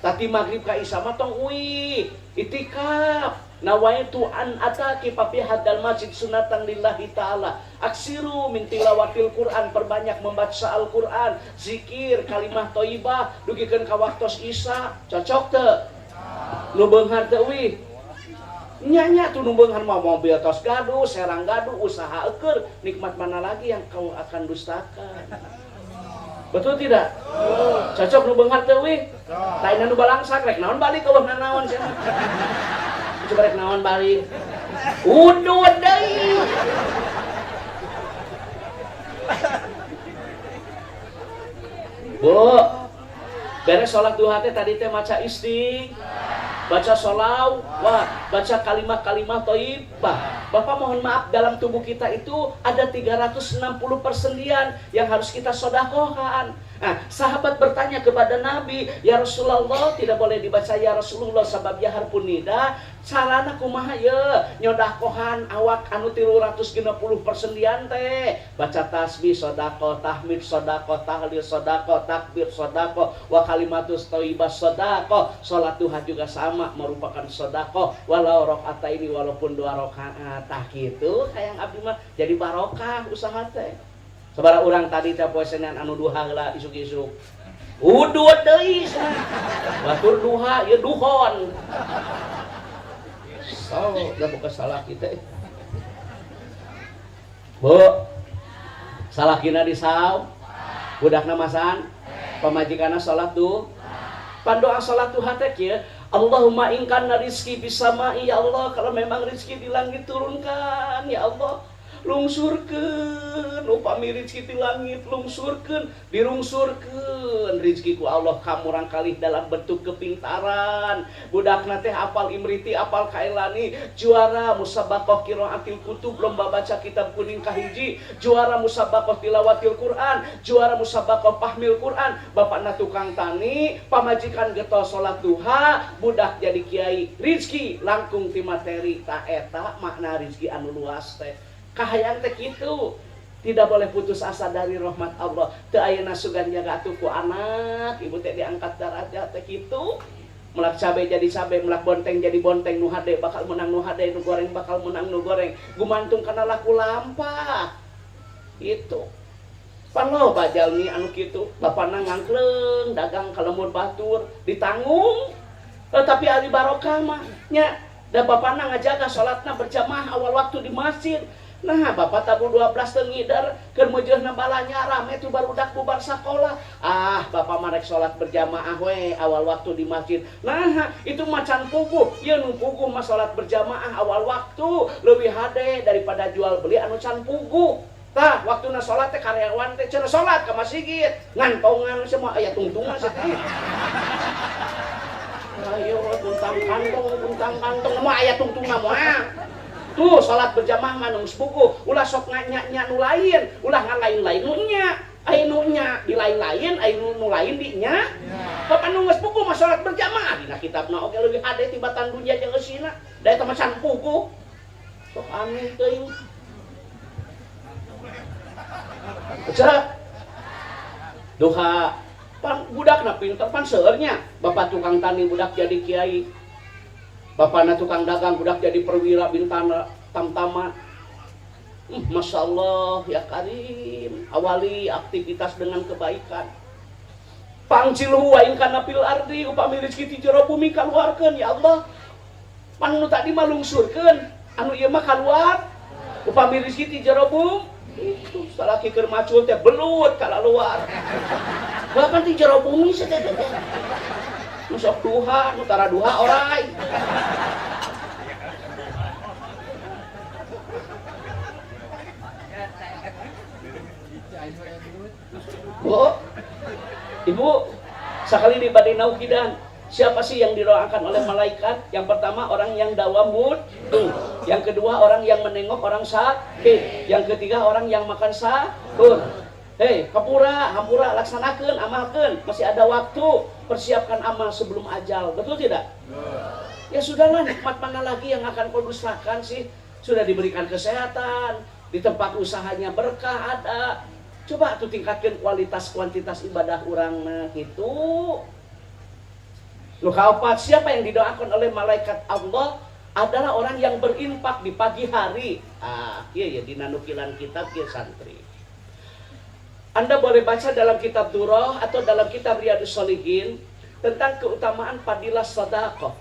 Tapi maghrib ka isya mah tong uih, itikaf. Nawaitu an ataki papi hadal masjid sunatan lillahi ta'ala. Aksiru min tilawatil Quran, perbanyak membaca Al-Quran, zikir, kalimah thayyibah, dugikeun ka waktos isya. Cocok teu? Nu beunghar teu uih? Nya tuh nu beunghar mah mobil tos gaduh, serang gaduh, usaha eukeur, nikmat mana lagi yang kau akan dustakan? Betul tidak? Cocok nu beunghar teu uih? Lain nu balangsak rek naon balik eueuh nanaon sia. Coba rek naon balik. Udud deui. Bu, beres sholat duha teh tadi teh maca istighfar, baca sholawat, baca kalimat-kalimat thayyibah. Bapak mohon maaf, dalam tubuh kita itu ada 360 persendian yang harus kita sodakohkan. Nah, sahabat bertanya kepada Nabi, ya Rasulullah, tidak boleh dibaca ya Rasulullah sabab ya harpun nida. Carana kumaha ye nyodakohan awak anu 360 persendian teh? Baca tasbih sodakoh, tahmid sodakoh, tahlil sodakoh, takbir sodakoh, wa kalimatus thayyibah sodakoh. Salat duha juga sama merupakan sodakoh, walau rakaat ini walaupun 2 rakaat. Tah kitu hayang abdi mah jadi barokah usaha teh. Sabaraha urang tadi teh poe Senin anu duha heula isuk-isuk. Udud deui cenah. Batur duha ieu duhon. So, da boga salah kita. Bu. Salakina disau. Budakna masan. Pamajikanna salat duha. Pandoa salat duha teh kieu, Allahumma in kana rizki bisama'i, ya Allah, kalau memang rizki di langit turunkan ya Allah. Lungsurkeun upami rizki di langit, lungsurkeun, dirungsurkeun rizki ku Allah ka murang kalih dalam bentuk kepintaran. Budakna teh apal Imriti, apal Kailani, juara musabaqah qiraatil kutub, lomba baca kitab kuning kahiji, juara musabaqah tilawatil Quran, juara musabaqah fahmil Quran. Bapakna tukang tani, pamajikan getol salat duha, budak jadi kiai. Rizki langkung ti materi, ta eta makna rizki anu luas teh. Kahayang teh kitu, tidak boleh putus asa dari rahmat Allah. Teu ayeuna sugan jaga atuh ku anak, ibu teh diangkat darajat teh kitu. Melak cabe jadi cabe, melak bonteng jadi bonteng, nu hade bakal menang nu hade, nu goreng bakal menang nu goreng. Gumantung kana laku lampah. Itu. Pan loba jalmi anu kitu, bapana ngangkleung dagang ka lembur batur, ditanggung. Tapi ari barokah mah nya, da bapana ngajaga salatna berjamaah awal waktu di masjid. Nah, bapak tabu 12 teu ngider, keur meujeurna balanya rame tuh barudak bubar sakola. Ah, bapak mah rek salat berjamaah we awal waktu di masjid. Nah, itu macan puguh. Ieu nu puguh mah salat berjamaah awal waktu leuwih hade daripada jual beli anu can puguh. Tah, waktuna salat teh karyawan teh cenah salat ka masjid. Ngantongan semua aya tungtungan sakitu. Ayo tuntang kantong, tuntang kantong, moal aya tungtungna moal. Tuh salat berjamaah mah nu puguh, ulah sok nganya-nya nu lain, ulah ngalain-lain nu nya. Aya nu nya di lain-lain, aya nu lain di nya. Bapak nu geus puguh mah salat berjamaah dina kitabna oge leuwih hade tibatan dunya jeung eusina. Da eta mah can puguh. Sok aneh teuing. Baca duha pan budakna pinter pan seueurnya. Bapak tukang tani budak jadi kiai. Bapakna tukang dagang budak jadi perwira bintana tamtama. Masya Allah ya Karim, awali aktivitas dengan kebaikan. Pangcilu wa in kana fil ardi upami rezeki ti jero bumi kaluarkeun ya Allah. Pan nu tadi mah lungsurkeun, anu ieu mah kaluar. Upami rezeki ti jero bumi itu salaki keur macul teh belut kalaluar. Bahkan ti jero bumi teh teh. Nu sok duha, nu tara duha orai. Bu, ibu, sekali di badai naukidan. Siapa sih yang didoakan oleh malaikat? Yang pertama orang yang dawam wudhu. Yang kedua orang yang menengok orang sakit. Yang ketiga orang yang makan sahur. Hei, kapura, hampura, laksanakan, amalkan. Masih ada waktu, persiapkan amal sebelum ajal. Betul tidak? Ya sudahlah, nikmat mana lagi yang akan kau dustakan sih? Sudah diberikan kesehatan, di tempat usahanya berkah ada. Coba tuh tingkatkan kualitas kuantitas ibadah orang nah gitu. Lu kaopat, siapa yang didoakan oleh malaikat Allah adalah orang yang berinfak di pagi hari. Ah, iya ya dina nukilan kitab kieu santri. Anda boleh baca dalam kitab Durrah atau dalam kitab Riyadus Shalihin tentang keutamaan fadilah sedekah.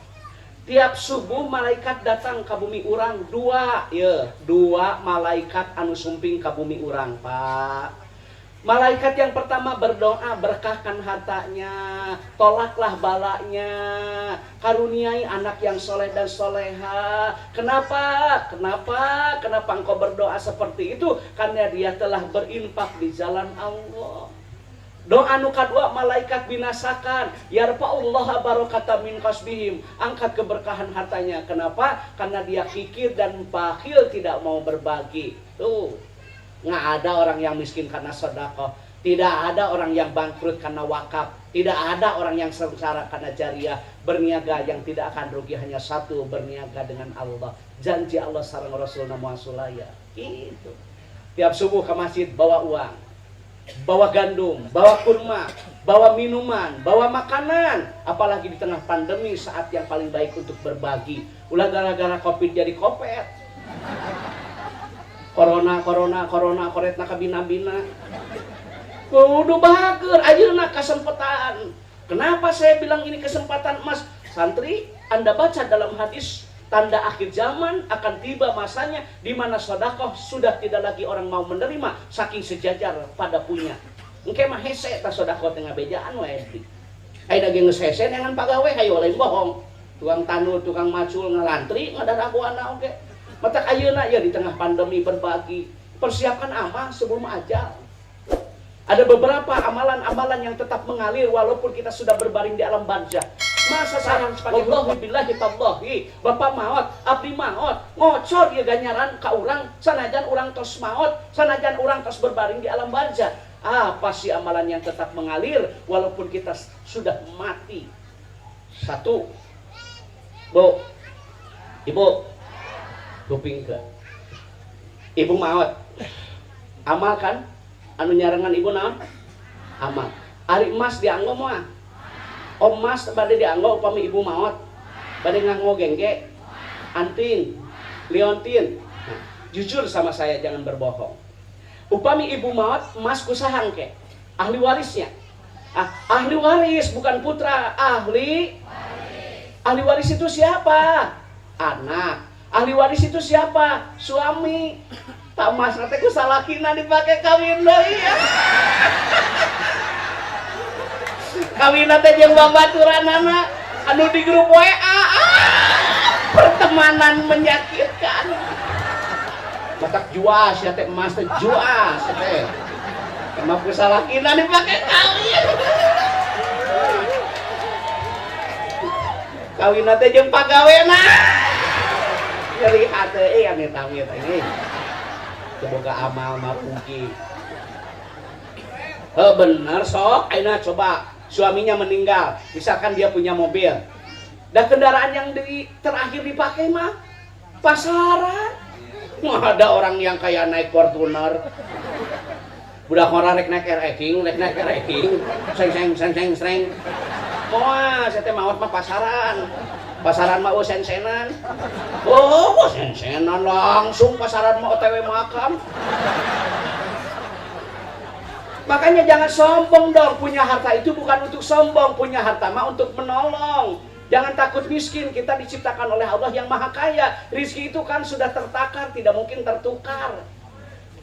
Tiap subuh malaikat datang ke bumi urang dua, ya, dua malaikat anu sumping ke bumi urang, Pak. Malaikat yang pertama berdoa, berkahkan hartanya, tolaklah balanya, karuniai anak yang soleh dan soleha. Kenapa? Kenapa? Kenapa engkau berdoa seperti itu? Karena dia telah berinfak di jalan Allah. Doa nu kadua malaikat binasakan, yarfa'ullaha barakata min kasbihim, angkat keberkahan hartanya. Kenapa? Karena dia kikir dan bakhil, tidak mau berbagi. Tuh. Nggak ada orang yang miskin karena sedekah, tidak ada orang yang bangkrut karena wakaf, tidak ada orang yang sengsara karena jariah. Berniaga yang tidak akan rugi hanya satu, berniaga dengan Allah. Janji Allah sareng Rasulna moal sulaya. Itu. Tiap subuh ke masjid bawa uang, bawa gandum, bawa kurma, bawa minuman, bawa makanan. Apalagi di tengah pandemi, saat yang paling baik untuk berbagi. Ulah gara-gara Covid jadi kopet. Corona, corona, corona, koretna kabina-bina. Kudu bager, ayeuna kesempatan. Kenapa saya bilang ini kesempatan emas? Santri, Anda baca dalam hadis, tanda akhir zaman akan tiba masanya di mana sedekah sudah tidak lagi orang mau menerima saking sejajar pada punya. Engke mah hese ta sedekah teh ngabejaan we. Aya daging geus hese neangan pagawe, hayo lain bohong. Tukang tanur, tukang macul ngalantri ngadaragoana oge. Matak ayeuna ya di tengah pandemi berbagi, persiapkan amal sebelum ajal. Ada beberapa amalan-amalan yang tetap mengalir walaupun kita sudah berbaring di alam barzah. Masa sarang sebagai wallahi billahi tallahi, bapak maot, abdi maot, ngocor ya ganjaran ka urang sanajan urang tos maot, sanajan urang tos berbaring di alam barzah. Apa sih amalan yang tetap mengalir walaupun kita sudah mati? Satu, Bu, Ibu, kuping ke. Ibu maot, amal kan? Anu nyarengan ibu naon? Amal. Ari emas dianggo moal? Oh, emas bade dianggo upami ibu maot. Bade nganggo gengge, anting, liontin. Nah, jujur sama saya, jangan berbohong. Upami ibu maot, emas ku saha engke? Ahli warisnya. Ah, ahli waris bukan putra, ahli ahli waris itu siapa? Anak. Ahli waris itu siapa? Suami. Tah emas nanti ku salakina dipake kawin deui ya. Kawin teh jeung babaturanana anu di grup WA. Ah, pertemanan menyakitkan. Matak juas ya teh, emas teh juas ya teh. Emang ku salakina dipake kawin. Kawin teh jeung pagawena. Nyeri hate amit amit ini. Semoga amal mah rugi. Oh, bener sok, ayeuna coba suaminya meninggal, misalkan dia punya mobil. Dan kendaraan yang terakhir dipakai mah pasaran. Wah, ada orang yang kayak naik Fortuner. Budak ngora rek naik RX King, rek naik RX King. Seng seng seng seng seng. Moal, saya teh maot mah pasaran. Pasaran mah sen-senan. Oh, sen-senan langsung pasaran mah OTW makam. Makanya jangan sombong dong. Punya harta itu bukan untuk sombong, punya harta mah untuk menolong. Jangan takut miskin, kita diciptakan oleh Allah yang Maha Kaya. Rizki itu kan sudah tertakar, tidak mungkin tertukar.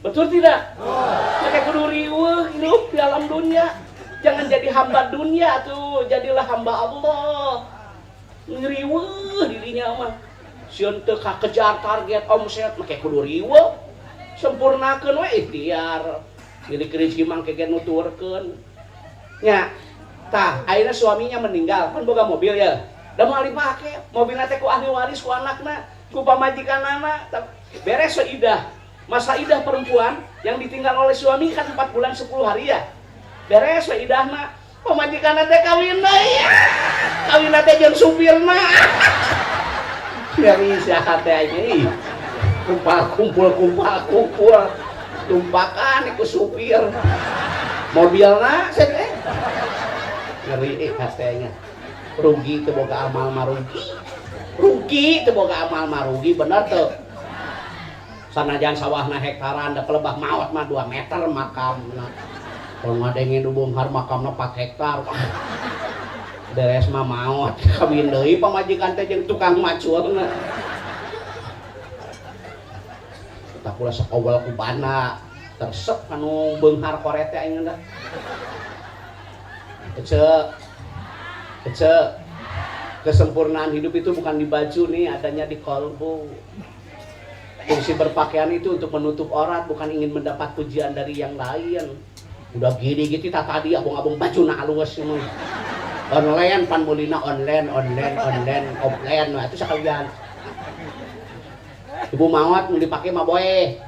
Betul tidak? Maka kudu riweuh hidup di alam dunia. Jangan jadi hamba dunia tuh, jadilah hamba Allah. Ngeriweuh dirinya mah. Sieun teu kakejar target omset, make kudu riweuh. Sempurnakeun we ikhtiar. Milik rezeki mah ke nuturkeun. Nya, tah ayeuna suaminya meninggal, kan boga mobil ya. Da moal dipake, mobilna teh ku ahli waris, ku anakna, ku pamajikanana. Beres we idah. Masa idah perempuan yang ditinggal oleh suami kan 4 bulan 10 hari ya. Beres we idahna, pamajikanna teh kawin deui. Kawin teh jeung supirna. Dari siapa teh aing. Kumpul kumpul kumpul kumpul. Tumpakan ku supir. Mobilna saya teh. Ngeri katanya. Rugi teu boga amal mah rugi. Rugi teu boga amal mah rugi, bener teu? Sanajan sawahna hektaran da pelebah maot mah 2 meter makamna. Kalau ngadengin nu beunghar makamna 4 hektar. Beres mah maot, kawin deui pamajikan teh jeung tukang maculna. Tah kula sakowel ku bana, tersep anu beunghar koret teh aing dah. Ece, ece, kesempurnaan hidup itu bukan di baju nih, adanya di kolbu. Fungsi berpakaian itu untuk menutup aurat, bukan ingin mendapat pujian dari yang lain. Udah gini gitu tak tadi abong-abong baju na alus ini. Online pan mulina online, online, online, offline, nah itu sekalian. Ibu maot mau dipakai mah boe.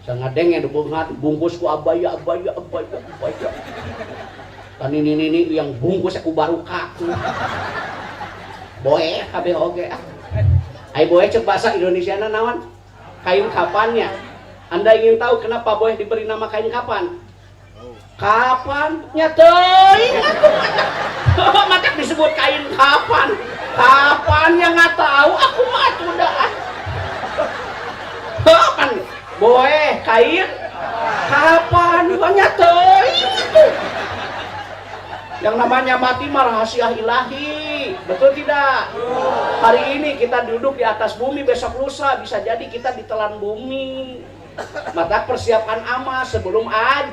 Sangadeng yang dibungkus, bungkus ku abaya, abaya, abaya, abaya. Kan ini yang bungkus aku barukah. Boe kabeh oge. Ai boe cek bahasa Indonesia na naon? Kain kapannya. Anda ingin tahu kenapa boe diberi nama kain kapan? Kapan? Nya teuing atuh. Maka disebut kain kapan. Kapan ya nggak tahu, aku mah atuh dah. Kapan? Boe kain kapan? Nya teuing atuh. Yang namanya mati mah rahasia ilahi. Betul tidak? Hari ini kita duduk di atas bumi, besok lusa bisa jadi kita ditelan bumi. Maka persiapkan amal sebelum ad.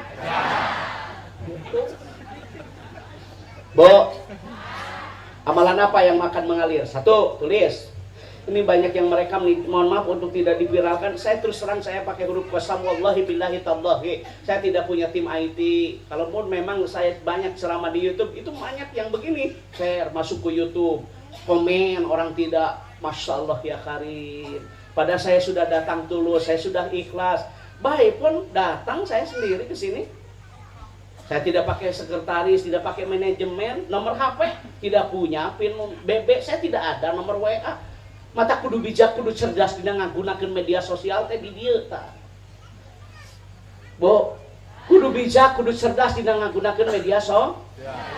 Bo, amalan apa yang akan mengalir? Satu, tulis. Ini banyak yang mereka mohon maaf untuk tidak diviralkan. Saya terus terang saya pakai huruf qasam wallahi billahi tallahi. Saya tidak punya tim IT. Kalaupun memang saya banyak ceramah di YouTube, itu banyak yang begini. Share masuk ke YouTube, komen orang tidak, Masya Allah ya Karim. Padahal saya sudah datang tulus, saya sudah ikhlas. Baik pun datang saya sendiri ke sini. Saya tidak pakai sekretaris, tidak pakai manajemen, nomor HP tidak punya, PIN BB saya tidak ada, nomor WA. Mata kudu bijak, kudu cerdas dina ngagunakeun media sosial teh di dieu tah. Bo, kudu bijak, kudu cerdas dina ngagunakeun media sosial.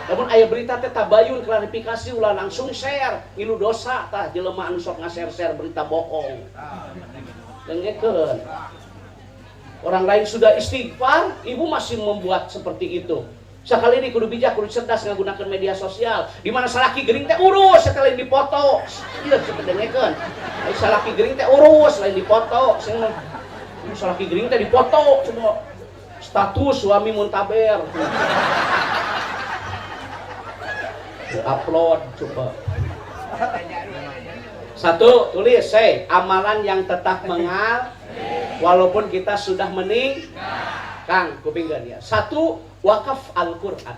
Lamun aya berita teh tabayun klarifikasi ulah langsung share, ngilu dosa tah jelema anu sok nga-share-share berita bohong. Dengekeun. Orang lain sudah istighfar, ibu masih membuat seperti itu. Sekali ini kudu bijak, kudu cerdas ngagunakeun media sosial. Di mana salaki gering teh urus, sekali dipoto. Ieu sebenarnya. Ai salaki gering teh urus, lain dipoto. Sing salaki gering teh dipoto semua. Status suami muntaber. Di-upload coba. Satu, tulis, say, amalan yang tetap mengal walaupun kita sudah meninggal. Kang, kupingkeun ya. Satu, wakaf Al-Quran.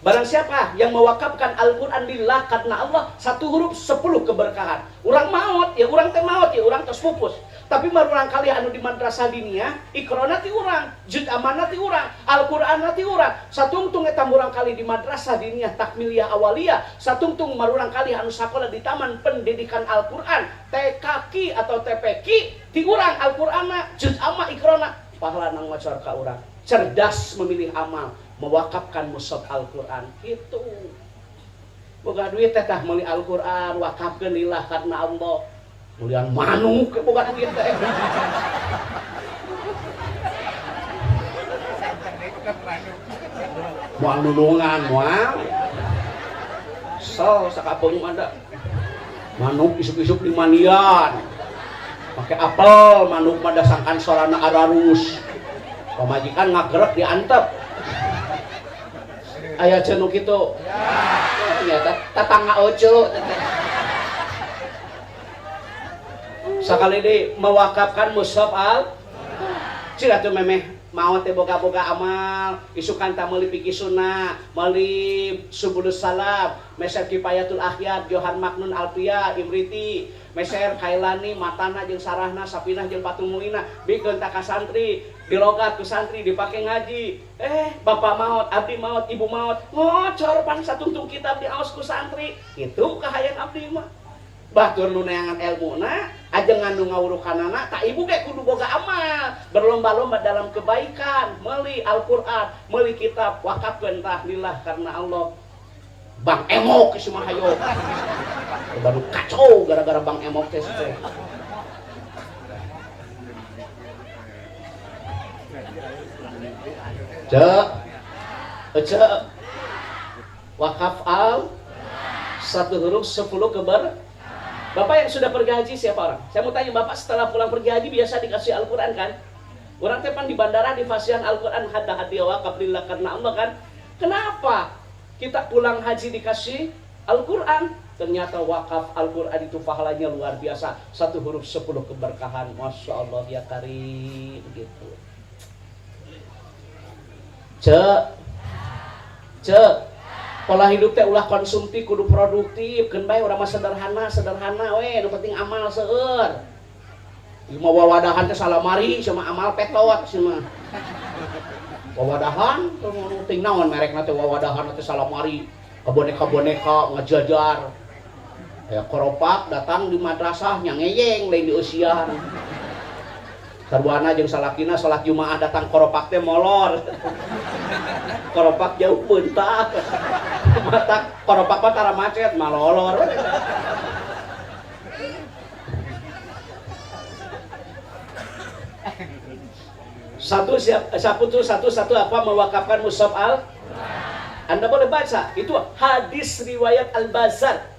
Barang siapa yang mewakafkan Al-Quran lillah karena Allah, satu huruf 10 keberkahan. Urang maut, ya urang teh maut, ya urang tos pupus. Tapi marurang kali anu di madrasah diniyah, ikrona ti urang, juz amanah ti urang, Al-Quran ti urang. Satungtung eta murang kali di madrasah diniyah takmiliyah awaliyah, satungtung marurang kali anu sakola di Taman Pendidikan Al-Quran, TKQ atau TPQ, ti urang Al-Qur'ana, juz amma ikrona, pahala nang ngocor ka urang. Cerdas memilih amal, mewakafkan mushaf Al-Quran. Itu. Boga duit teh tah meuli Al-Quran, wakafkeun lillah karena Allah. Mulian manuk boga duit teh. Moal nulungan moal. Sel sakapeung ada. Manuk isuk-isuk di manian. Pakai apel manuk mah dasangkan sorana ararus. Pamajikan ngagerek diantep. Aya cenuk kitu. Ternyata tetangga ojo. Sakali deui mewakafkan mushaf al cik atuh memeh Maot teh boga-boga amal, isukan tah meuli fikih sunnah, meuli Subulus Salam, meser Kifayatul Akhyar, Johan Maknun Alfiyah, Imriti, meser Kailani, matana jeung sarahna, Sapinah jeung Fathul Muinah, bikeun ta ka santri, dilogat ku santri dipake ngaji. Bapak maot, abdi maot, ibu maot, ngocor pan satungtung kitab diaos ku santri. Itu kahayang abdi mah. Batur nu neangan elmuna, ajengan nu ngawurukanana, tak ibu ge kudu boga amal, berlomba-lomba dalam kebaikan, meuli Al-Qur'an, meuli kitab, wakafkeun tah lillah karena Allah. Bang Emok geus mah hayo. Baru kacau gara-gara Bang Emok teh teh. Cek. Cek. Wakaf al satu huruf 10 keber. Bapak yang sudah pergi haji siapa orang? Saya mau tanya Bapak, setelah pulang pergi haji biasa dikasih Al-Quran kan? Orang tepan di bandara di fasihan Al-Quran hada hadiah wakaf lillah karena Allah kan? Kenapa kita pulang haji dikasih Al-Quran? Ternyata wakaf Al-Quran itu pahalanya luar biasa. Satu huruf 10 keberkahan. Masya Allah ya karim gitu. Cek, cek, pola hidup teh ulah konsumtif kudu produktif. Keun bae urang mah sederhana, sederhana we, nu penting amal seueur. Ieu mah wawadahan teh salamari sama amal petot cenah. Wawadahan nu ting naon merekna teh wawadahan teh salamari, kaboneka-boneka ngajajar. Aya koropak datang di madrasah nyangeyeng lain di eusian. Sarwana jeung salakina salat Jumaah datang koropak teh molor. Koropak jauh beuntak. Mata koropak mah tara macet malolor. Satu siap, satu satu satu apa mewakafkan mushaf al? Anda boleh baca itu hadis riwayat Al-Bazar.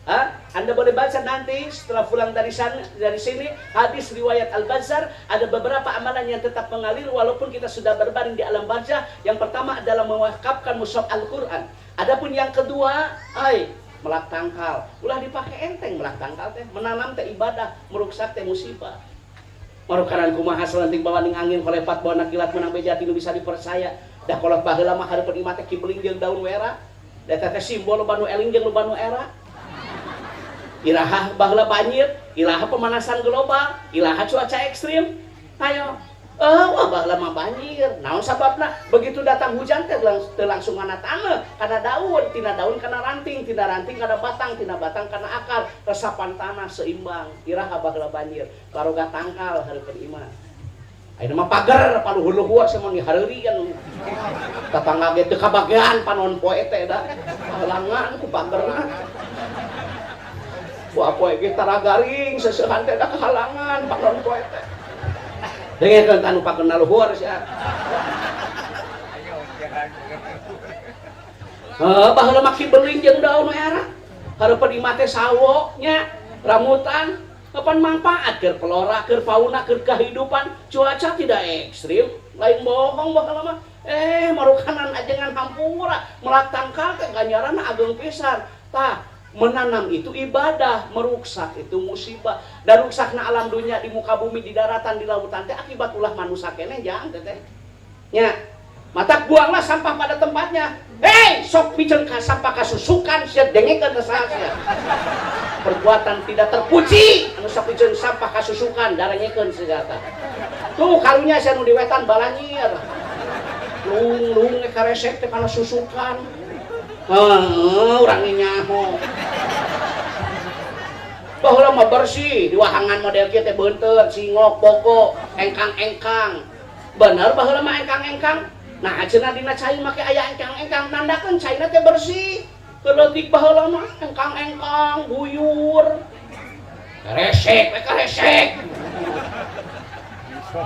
Hah? Anda boleh baca nanti setelah pulang dari sana, dari sini hadis riwayat Al-Bazar. Ada beberapa amalan yang tetap mengalir walaupun kita sudah berbaring di alam barzah. Yang pertama adalah mewakafkan mushaf Al-Quran. Adapun yang kedua, ai melak tangkal. Ulah dipakai enteng melak tangkal teh, menanam teh ibadah, meruksak teh musibah. Marukaran kumaha selenting bawa ning angin kolepat bawa kilat menang beja tinu bisa dipercaya. Dah kolot baheula mah hareupeun imah teh kibeling jeung daun wera. Da teh simbol loba nu eling jeung loba nu era. Iraha baheula banjir, iraha pemanasan global, iraha cuaca ekstrim. Ayo, wah baheula mah banjir. Naon sababna? Begitu datang hujan teh langsung kana taneuh, kana daun, tina daun kana ranting, tina ranting kana batang, tina batang kana akar, resapan tanah seimbang. Iraha baheula banjir, baroga tangkal hareupeun imah. Ayeuna mah pagar paluhur-luhur samoan dihareurian. Tatangga ge teu kabagean panon poe teh da. Halangan ku pagerna. Wah poe ge tara garing seseuhan teh da kahalangan panon poe teh. Dengekeun tanu pagerna luhur sia. Heuh baheula mah kibeling jeung daun era. Hareupeun imah teh sawo nya, rambutan. Kapan manfaat keur flora, keur fauna, keur kehidupan, cuaca tidak ekstrim, lain bohong baheula mah. Marukanan ajengan hampura, melak tangkal teh ganjaran ageng pisan. Tah, menanam itu ibadah, meruksak itu musibah. Dan ruksakna alam dunia di muka bumi, di daratan, di lautan teh akibat ulah manusia keneh jang teh teh. Nya, matak buanglah sampah pada tempatnya. Hei, sok piceun ka sampah kasusukan sia dengekeun ka saha sia. Perbuatan tidak terpuji anu sok piceun sampah kasusukan darengekeun segata. Tuh karunya sia nu di wetan balanyir. Lung-lung karesek teh kana susukan. Heuh, urang nyaho. Baheula mah bersih, di wahangan model kieu teh beunteut, singok, bogo, engkang-engkang. Bener baheula mah engkang-engkang. Nah, cenah dina cai make aya engkang-engkang nandakeun caina teh bersih. Keleutik baheula mah engkang-engkang, buyur. Karesek we karesek.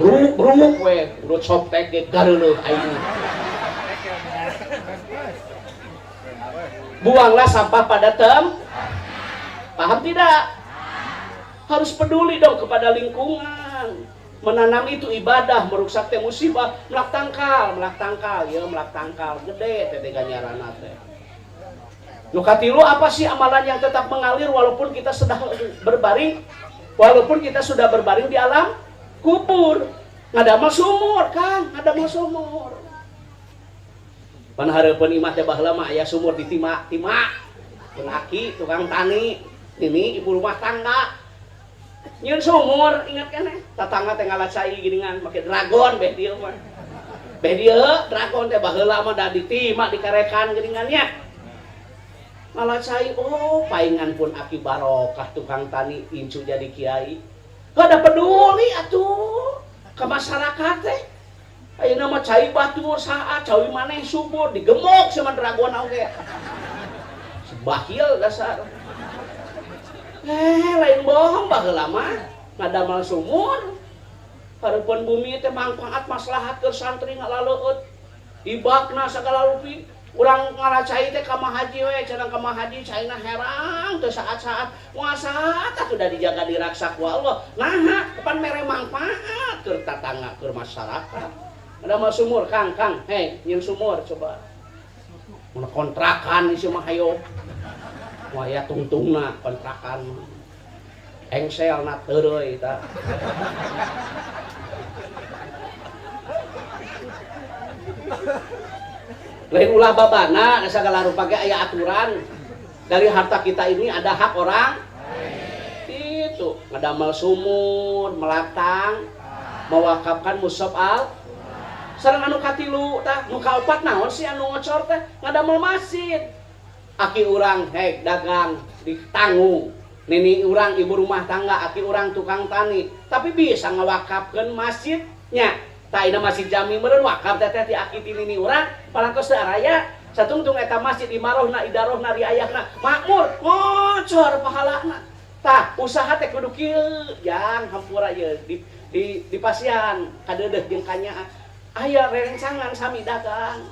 Bruk-bruk we, urut softtek ge gareuleuh aing. Buanglah sampah pada tem. Paham tidak? Harus peduli dong kepada lingkungan. Menanam itu ibadah, meruksak teh musibah, melak tangkal, ya melak tangkal, gede teh ganjaranna teh. Nu katilu apa sih amalan yang tetap mengalir walaupun kita sudah berbaring, walaupun kita sudah berbaring di alam kubur? Ngadamel sumur Kang, ngadamel sumur. Pan hareupeun imah teh baheula mah aya sumur di tima-tima. Pun aki tukang tani, ini ibu rumah tangga. Nyieun sumur ingat keneh, tatangga teh ngala cai geuningan make dragon beh dieu mah. Beh dieu dragon teh baheula mah da ditima dikarekan geuningan nya. Ngala cai oh paingan pun aki barokah tukang tani incu jadi kiai. Kada peduli atuh ke masyarakat teh. Ayeuna mah cai batur saat cai maneh subur digemok sama dragon oge. Sebahil dasar. Lain bohong baheula mah ngadamel sumur. Hareupeun bumi teh mangfaat maslahat keur santri ngalaleueut. Ibakna sagala rupi. Urang ngaracai teh ka Mahaji we, cenah ka Mahaji caina herang teu saat-saat. Muasa atuh da dijaga diraksa ku Allah. Naha kapan mere mangfaat keur tatangga keur masyarakat. Ngadamel sumur Kang, Kang, hei nyieun sumur coba. Mun kontrakan ieu mah hayo. Moal aya tungtungna kontrakan. Engselna teureui tah. Lain ulah babana sagala rupa ge aya aturan. Dari harta kita ini ada hak orang. Itu ngadamel sumur, melatang, mewakafkan mushaf al. Sareng anu katilu tah, nu kaopat naon sih anu ngocor teh ngadamel masjid. Aki urang hek dagang ditanggung. Nini urang ibu rumah tangga, aki urang tukang tani, tapi bisa ngawakafkeun masjidnya. Tah ina masjid jami meureun wakaf teh teh ti aki ti nini urang parantos teu araya. Satungtung eta masjid imarohna, idarohna, riayahna, makmur, ngocor pahalana. Tah usaha teh kudu kieu, jang hampura ieu di pasian kadeudeuh jeung kanyaah. Aya rerencangan sami dagang.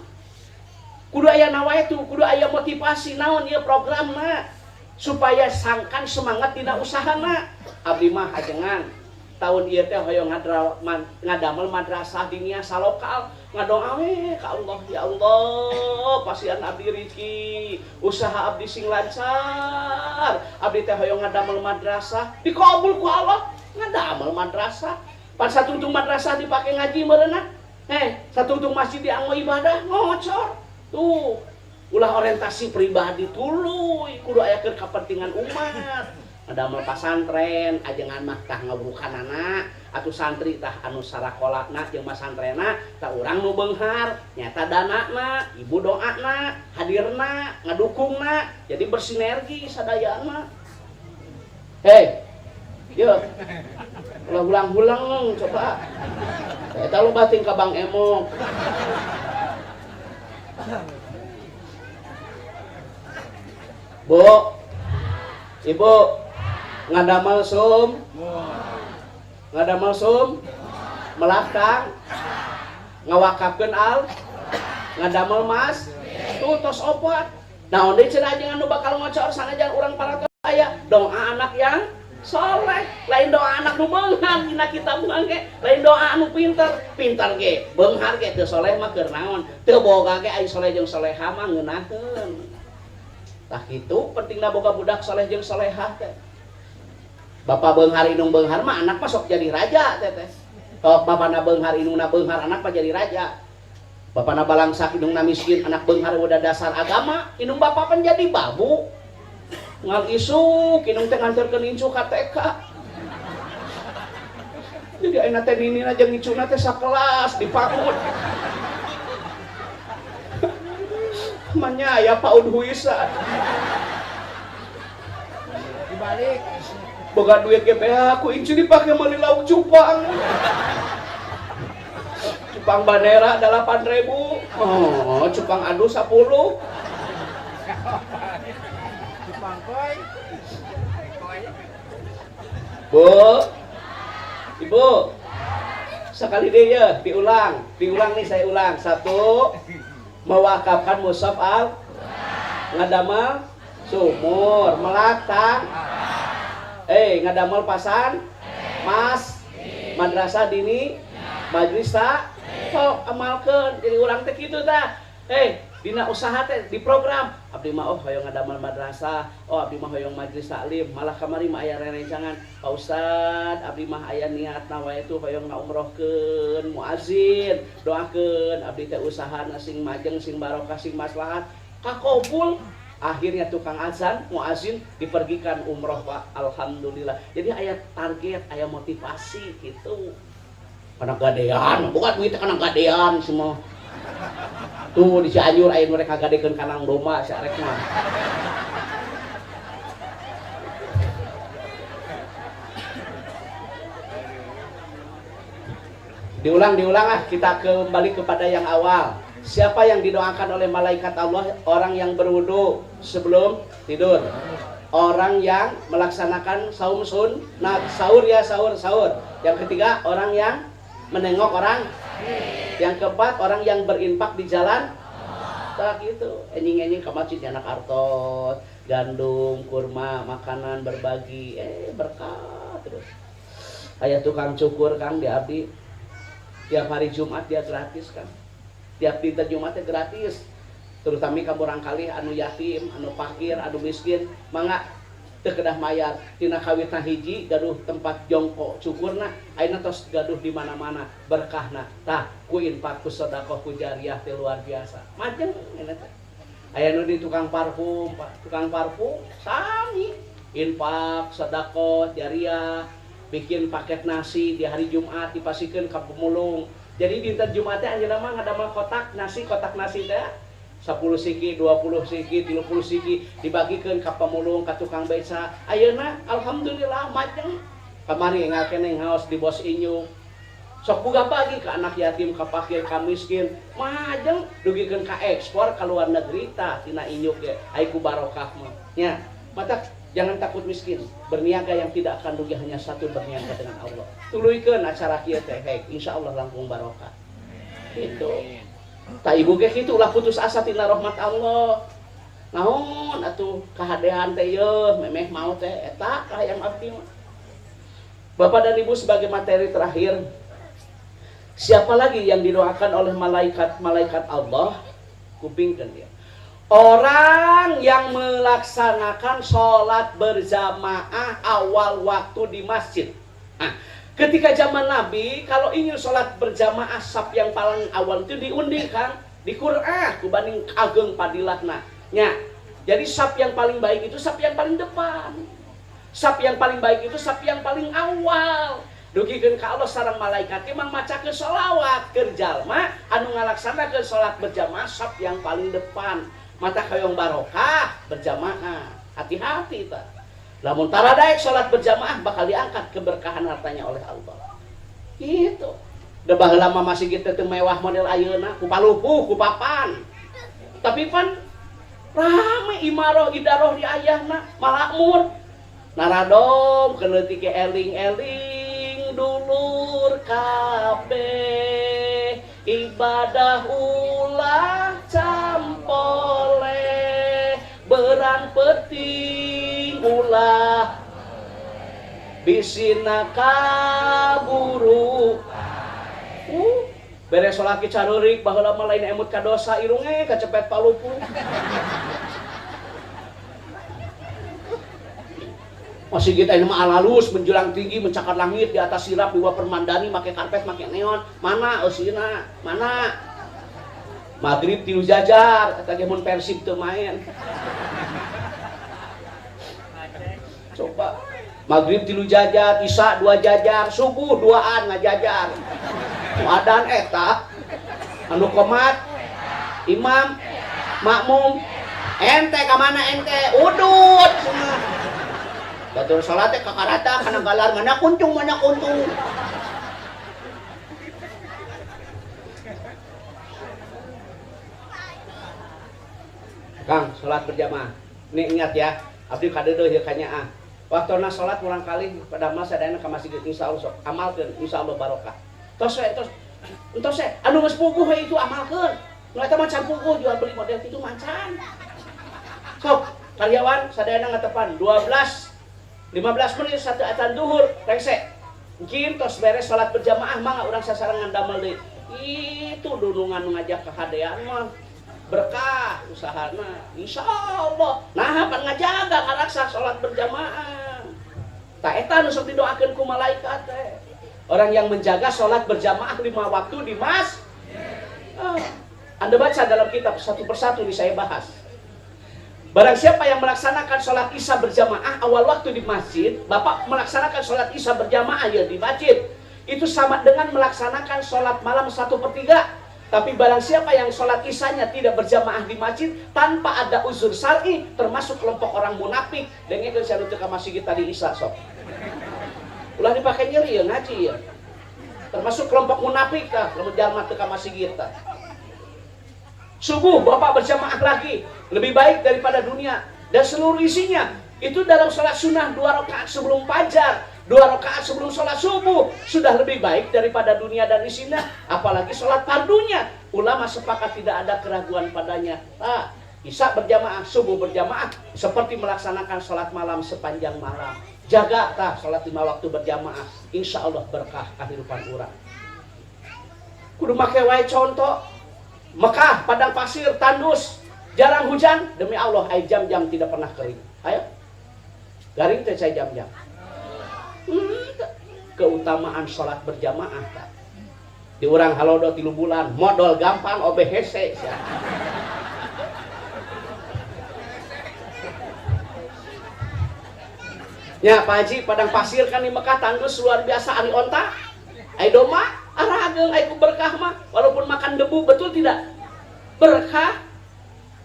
Kudu aya nawaitu, kudu aya motivasi naon ieu programna supaya sangkan semangat dina usahana. Abdi mah ajengan tahun ieu teh hoyong ngadamel madrasah diniyah salokal, ngadoa we ka Allah, ya Allah pasian abdi rezeki, usaha abdi sing lancar, abdi teh hoyong ngadamel madrasah, dikabul ku Allah, ngadamel madrasah. Pan satungtung madrasah dipake ngaji meureunna. Satungtung masjid dianggo ibadah ngocor. Tuh, ulah orientasi pribadi tuluy, kudu aya keur kapentingan umat. Ngadamel pasantren, ajengan mah tah ngawurukanana, atuh santri tah anu sarakolana jeung masantrenna, tah urang nu beunghar, nyata danana, ibu doana, hadirna, ngadukungna, jadi bersinergi sadayana. Hei, yeuh. Ulah ulang-ulang coba. Eta lu bating ka Bang Emok. Bu, Ibu, ngadamel sum, ngadamel sum, melakang, ngawakafkeun al, ngadamel mas, tuh tos opat. Naon deui cenah ajengan nu bakal ngocor sanajan urang paratos aya doa anak yang soleh, lain doa anak nu beunghar dina kitab mah ge, lain doa anu pinter, pinter ge, beunghar ge teu soleh mah keur naon, teu boga ge ai soleh jeung soleha mah ngeunaheun. Tah kitu pentingna boga budak soleh jeung solehah teh. Bapak beunghar indung beunghar mah anak mah sok jadi raja teh teh. Kalau bapana beunghar indungna beunghar anak mah jadi raja. Bapana balangsak indungna miskin anak beunghar udah dasar agama, indung bapa pan jadi babu. Ngal isuk indung teh nganterkeun incu ka TK. Jadi ayeuna teh ninina jeung incuna teh sakelas di PAUD. Manya aya PAUD huisa. Dibalik. Boga duit ge beak ku incu dipake meuli lauk cupang. Cupang bandera 8.000. Oh, cupang adu 10. Cupang koi. Bu. Ibu. Sekali deh ya, diulang. Diulang nih saya ulang. 1, mewakafkan mushaf al, ngadamel sumur, melatang, ngadamel pasan, mas, madrasah dini, majelis tak, sok amalkeun. Jadi urang teh kitu tah. Dina usaha teh di program abdi mah oh hoyong ngadamel madrasah, oh abdi mah hoyong majelis taklim, malah kamari mah aya rerencangan Pak Ustad, abdi mah aya niatna wae tuh hoyong ngaumrohkeun muazin, doakeun abdi teh usahana sing majeng, sing barokah, sing maslahat, kakobul. Akhirnya tukang azan, muazin dipergikan umroh Pak, alhamdulillah. Jadi aya target, aya motivasi gitu. Karena gadean, bukan duit karena gadean semua. Tuh di Cianjur aya nu rek ngagadekeun kandang domba si arek mah. Diulang-diulang ah, kita kembali kepada yang awal. Siapa yang didoakan oleh malaikat Allah? Orang yang berwudu sebelum tidur. Orang yang melaksanakan saum sunat, sahur ya, sahur, sahur. Yang ketiga, orang yang menengok orang. Yang keempat, orang yang berinfak di jalan. Tak gitu. Enjing-enjing ke masjid anak artos, gandum, kurma, makanan berbagi, berkah terus. Ayah tukang cukur Kang di abdi. Tiap hari Jumat dia gratis kan. Tiap dinten Jumatnya gratis. Terutama ka murangkalih anu yatim, anu fakir, anu miskin, mangga teu kedah mayar. Tina kawitna hiji gaduh tempat jongkok cukurna, ayeuna tos gaduh di mana-mana berkahna. Tah ku infak, ku sedekah, ku jariah teh luar biasa. Majeng ini teh. Aya nu di tukang parfum, Pak. Tukang parfum sami infak, sedekah, jariah, bikin paket nasi di hari Jumat dipasikeun ka pemulung. Jadi dinten Jumat teh anjeunna mah ngadamel kotak nasi teh 10 siki, 20 siki, 30 siki dibagikeun ka pemulung, ka tukang beca. Ayeuna alhamdulillah majeng. Kamari ngakeneng haos di bos inyu. Sok boga bagi ka anak yatim, ka fakir, ka miskin. Majeng dugikeun ka ekspor ka luar negeri tah tina inyuk ge. Ai ku barokah mah. Nya, mata jangan takut miskin. Berniaga yang tidak akan rugi hanya satu, berniaga dengan Allah. Tuluykeun acara kieu teh, hei, insyaallah langkung barokah. Gitu. Tak ibu ge kitu ulah putus asa tina rahmat Allah. Naon atuh kahadean teh yeuh memeh mau teh eta kahayang abdi mah. Bapak dan Ibu sebagai materi terakhir, siapa lagi yang didoakan oleh malaikat-malaikat Allah? Kupingkeun dia. Orang yang melaksanakan sholat berjamaah awal waktu di masjid. Nah, ketika zaman Nabi, kalau ingin sholat berjamaah saf yang paling awal itu diundi kan, di Quran, kubanding ageng padilahna. Nya, jadi saf yang paling baik itu saf yang paling depan. Saf yang paling baik itu saf yang paling awal. Dugikeun ka Allah sareng malaikat emang macakeun sholawat keur jalma anu ngalaksanakeun sholat berjamaah saf yang paling depan. Mata kayong barokah berjamaah. Hati-hati ta. Lamun taradaek sholat berjamaah bakal diangkat keberkahan hartanya oleh Allah. Gitu. Da baheula mah masih kitu teu mewah model ayeuna, ku palupuh, ku papan. Tapi pan rame imaroh idaroh di ayahna malakmur. Naradom keleutik ge eling-eling dulur kabeh ibadah ulah campole berang peting ulah bisina kaburu. Beres salat ki carurik baheula mah lain emut ka dosa irunge kacepet palupuh. Masih kita ini mah alalus menjulang tinggi mencakar langit di atas sirap di bawah permandani make karpet make neon mana eusina mana maghrib tilu jajar kata ge mun Persib teu main. Coba maghrib tilu jajar, isya 2 jajar, subuh 2an ngajajar. Adan eta anu komat imam makmum ente ka mana ente udut semua. Batur salat teh kakarata kana galar mana kuntung mana kuntung. Kang, salat berjamaah. Ini ingat ya, abdi kadeudeuh ieu kanyaah. Waktuna salat murang kali pada masa sadayana ka masjid insyaallah sok amalkeun insyaallah barokah. Tos we tos. Entos we anu geus puguh we itu amalkeun. Nu eta mah can puguh jual beli model kitu macan. Sok karyawan sadayana ngatepan 12 15 menit satu atan duhur rengse. Mungkin tos beres salat berjamaah mah urang sasarengan damel deui. Itu dunungan nu ngajak kahadean mah. Berkah usahana. Insya Allah. Nah, pan ngajaga ngaraksa sholat berjamaah. Tah eta nu sok didoakeun ku malaikat teh. Orang yang menjaga sholat berjamaah 5 waktu di mas. Anda baca dalam kitab satu persatu ini saya bahas. Barang siapa yang melaksanakan sholat isya berjamaah awal waktu di masjid, bapak melaksanakan sholat isya berjamaah ya di masjid, itu sama dengan melaksanakan sholat malam 1/3. Tapi barang siapa yang sholat isyanya tidak berjamaah di masjid tanpa ada uzur syar'i, termasuk kelompok orang munafik. Dengekeun sia nu teu ka masjid tadi isya sok. Ulah dipake nyeri ya ngaji ya. Termasuk kelompok munafik tah, lamun jalma teu ka masjid tah. Subuh bapak berjamaah lagi lebih baik daripada dunia dan seluruh isinya. Itu dalam sholat sunnah 2 rakaat sebelum fajar, 2 rakaat sebelum sholat subuh sudah lebih baik daripada dunia dan isinya, apalagi sholat fardunya. Ulama sepakat tidak ada keraguan padanya. Nah, isya berjamaah, subuh berjamaah seperti melaksanakan sholat malam sepanjang malam. Jaga tah sholat 5 waktu berjamaah, insya Allah berkah kehidupan urang. Kudu make wae contoh Mekah, padang pasir, tandus, jarang hujan, demi Allah air jam-jam tidak pernah kering. Ayo, garing teh saya jam-jam. Keutamaan sholat berjamaah tak. Di urang halodo 3 bulan, modal gampang obeh hese. Ya Pak Haji, padang pasir kan di Mekah tandus luar biasa, ari onta, ai domba, arah ageng, ai ku berkah mah, walaupun makan debu, betul tidak? Berkah.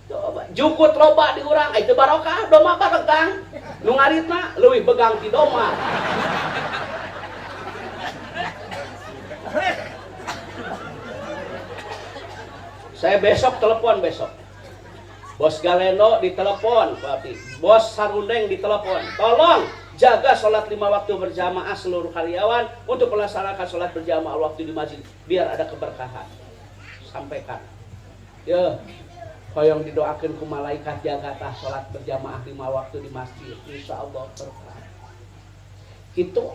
Coba jukut loba di urang, ai teu barokah, domba baregang. Nu ngaritna leuwih begang ti domba. Saya besok telepon besok. Bos Galeno ditelepon, berarti Bos Sarundeng ditelepon. Tolong jaga sholat 5 waktu berjamaah seluruh karyawan untuk melaksanakan sholat berjamaah waktu di masjid biar ada keberkahan. Sampaikan. Ya, hoyong didoakan ku malaikat jaga tah sholat berjamaah 5 waktu di masjid, insya Allah berkah. Gitu.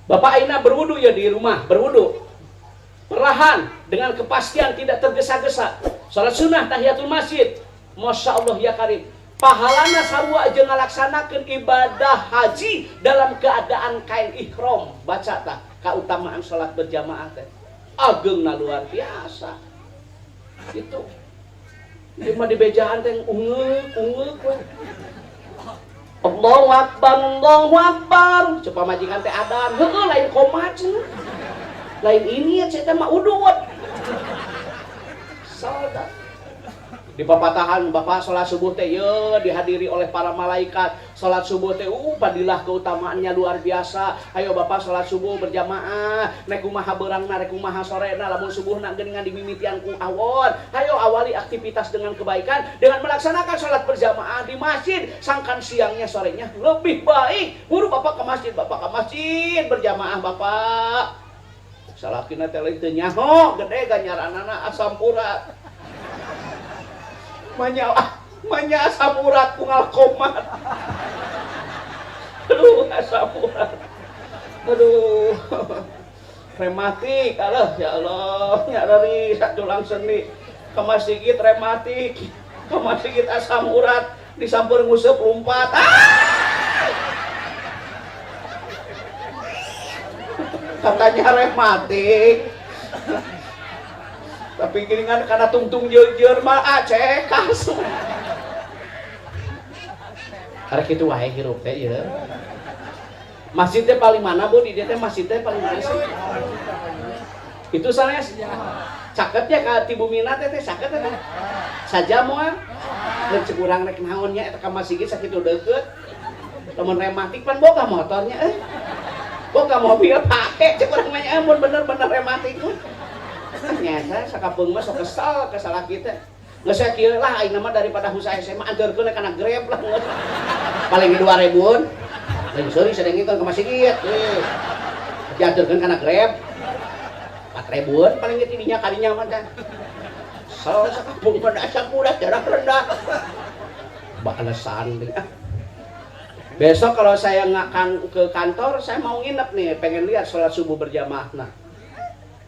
Bapak Aina berwudu ya di rumah, berwudu. Perlahan dengan kepastian tidak tergesa-gesa. Salat sunnah tahiyatul masjid. Masya Allah ya karim. Pahalana sarua jeung ngalaksanakeun ibadah haji dalam keadaan kain ihram. Baca tah kautamaan salat berjamaah teh. Ageungna luar biasa. Gitu. Ieu mah dibejaan teh ungeuk-ungeuk we. Allahu Akbar, Allahu Akbar. Ceuk pamajikan teh adan. Heueuh lain komat cenah. Lain ini ya cek teh mah udut. Salat. Di papatahan bapak sholat subuh teh ye dihadiri oleh para malaikat. Sholat subuh teh padilah keutamaannya luar biasa. Ayo bapak sholat subuh berjamaah. Nek kumaha beurangna, rek kumaha sorena, lamun subuhna geuningan dimimitian ku awon. Ayo awali aktivitas dengan kebaikan dengan melaksanakan sholat berjamaah di masjid. Sangkan siangnya sorenya lebih baik. Buru bapak ke masjid, bapak ke masjid berjamaah bapak. Salakina teh lain teu nyaho, gede ganjaranana asam urat. Manya, manya asam urat unggal komat. Aduh, asam urat. Aduh. Rematik, alah ya Allah, nyarari satulang sendi. Ke masjid rematik, ke masjid asam urat, disampeur nguseup lumpat. Ah! Katanya rematik. Tapi gini kan karena tungtung jeur-jeur mah cekas. Karena kitu wae hirup teh ieu. Masjid teh paling mana Bu? Di dieu teh masjid teh paling mana sih? Itu sanes. Caket ya ka ti bumina teh teh caket teh. Saja moal. Rek cek urang rek naon nya eta ka masjid sakitu deukeut. Lamun rematik pan boga motornya euy. Boga mobil pake cek urang mah nya mun bener-bener rematik mah. Nyata sakapeung mah sok kesel ka salaki teh. Geus aya kieu lah aing mah daripada husa SMA anterkeun kana Grab lah geus. Paling 2000-an. Lain seuri sadengkeun ka masjid euy. Dianterkeun kana Grab. 4000-an paling ge tidinya kadinya mah teh. Kesel sakapeung mah asam urat darah rendah. Balesan deui. Besok kalau saya nggak ke kantor, saya mau nginep nih, pengen lihat sholat subuh berjamaah. Nah,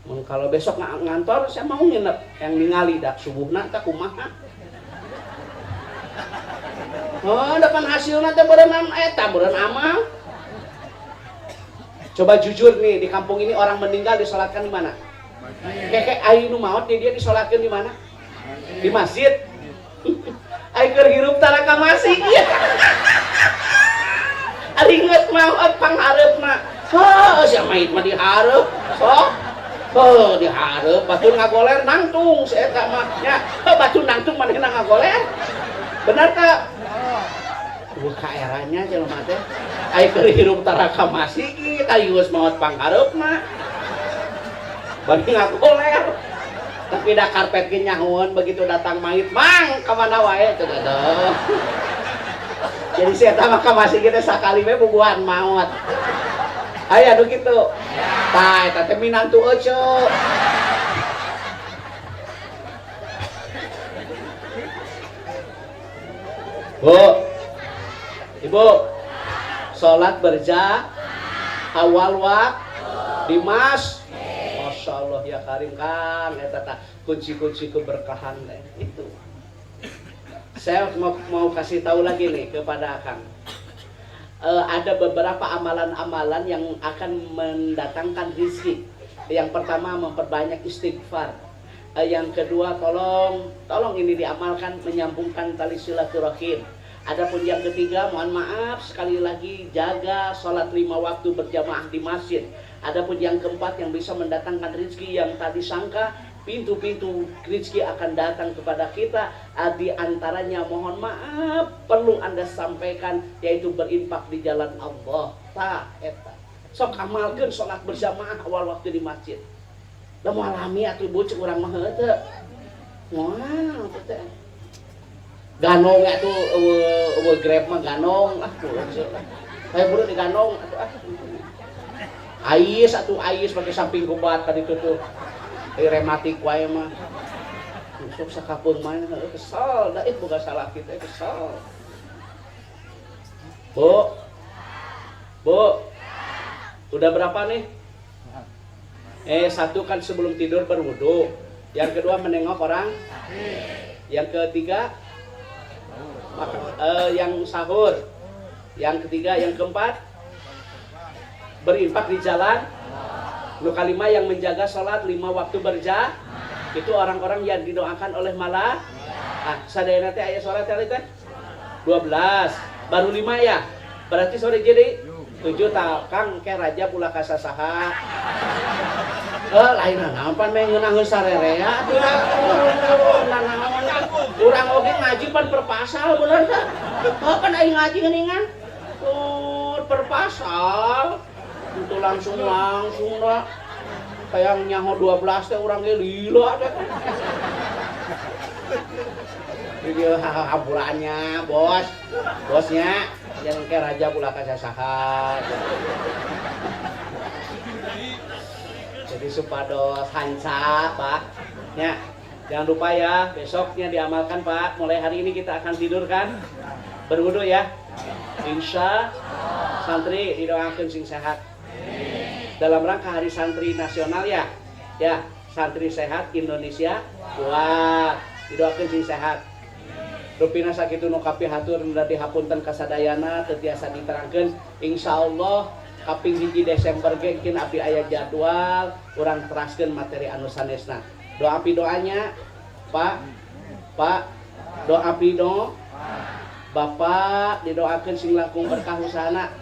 Mun kalau besok ngantor saya mau nginep yang ningali dah subuhna teh kumaha. Oh, depan hasilna teh beureunam eta beureun amal. Coba jujur nih, di kampung ini orang meninggal disolatkan di mana? Keke ai nu maot di dia disolatkan di mana? Di masjid. Ai keur hirup tara ka masjid. Ari geus maot panghareupna. Heuh, sia mait mah dihareup. Sok. Heuh, dihareup batur ngagoler nangtung si eta mah nya. Heuh, batur nangtung manehna ngagoler. Benar tak? Wah, kaeranya jelema teh. Ai keur hirup tara ka masjid, ai geus maot panghareupna. Bari ngagoler. Tapi da karpet ge nyahoeun begitu datang mayit, mang ka mana wae teu teu. Jadi si eta mah ka masjid teh sakali we bubuhan maot. Aya nu kitu. Tah eta teh minantu ece. Bu, Ibu, sholat berjamaah awal waktu di mas, Masya Allah ya Karim Kang, eta tah kunci-kunci keberkahan teh itu. Saya mau kasih tahu lagi nih kepada Akang. Ada beberapa amalan-amalan yang akan mendatangkan rizki. Yang pertama memperbanyak istighfar. Yang kedua tolong ini diamalkan menyambungkan tali silaturahim. Adapun yang ketiga, mohon maaf sekali lagi jaga sholat 5 waktu berjamaah di masjid. Adapun yang keempat yang bisa mendatangkan rezeki yang tadi sangka, pintu-pintu rezeki akan datang kepada kita. Di antaranya mohon maaf perlu Anda sampaikan yaitu berinfak di jalan Allah. Tah eta. Sok amalkeun sholat berjamaah awal waktu di masjid. Da moal lami atuh Bu cek urang mah heueuh teu. Moal teh. Ganong atuh eueuh Grab mah ganong lah lah. Kayak buru diganong atuh ah. Ais atuh ais pake samping kubat ka ditu tuh. Rematik wae mah. Sok sakapeung mah heueuh kesel da ih boga salah kita kesel. Bu. Bu. Udah berapa nih? Satu kan sebelum tidur berwudu. Yang kedua menengok orang. Yang ketiga yang sahur. Yang ketiga, yang keempat berinfak di jalan. Nu kalima yang menjaga sholat 5 waktu berjamaah. Itu orang-orang yang didoakan oleh malah. Ah, sadayana teh aya sholat teh teh 12. Baru 5 ya. Berarti sore jadi 7 ta Kang ke raja pula kasasaha. Lain naon pan meh ngeunaheun sarerea atuh naon. Urang oge ngaji pan per pasal bener teh. Heuh pan aing ngaji geuningan. Tuh per pasal. Itu langsung lah. Kayak nyaho 12 teh urang ge lila teh. Ieu hampurannya, bos. Bosnya yang ke raja pula kasasaha. Jadi supados hanca, Pak. Ya, jangan lupa ya, besoknya diamalkan, Pak. Mulai hari ini kita akan tidur kan? Berwudu ya. Insya santri didoakan sing sehat. Dalam rangka Hari Santri Nasional ya. Ya, santri sehat Indonesia kuat. Didoakan sing sehat. Rupina sakitu nu kapihatur nu dihapunten kasadayana teu tiasa diterangkeun. Insyaallah kaping 1 Desember ge kin abdi aya jadwal urang teraskeun materi anu sanesna. Doa pidoanya Pak, Pak, doa pido Bapak didoakeun sing langkung berkah usahana.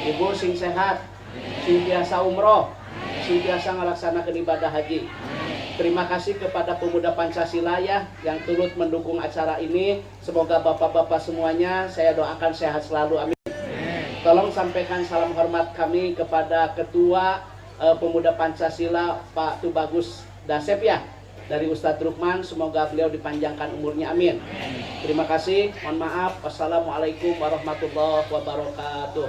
Ibu sing sehat, sing tiasa umroh, sing tiasa ngalaksanakeun ibadah haji. Terima kasih kepada pemuda Pancasila ya yang turut mendukung acara ini. Semoga bapak-bapak semuanya saya doakan sehat selalu, amin. Tolong sampaikan salam hormat kami kepada Ketua Pemuda Pancasila Pak Tubagus Dasep ya, dari Ustadz Rukman. Semoga beliau dipanjangkan umurnya, amin. Terima kasih, mohon maaf. Wassalamualaikum warahmatullahi wabarakatuh.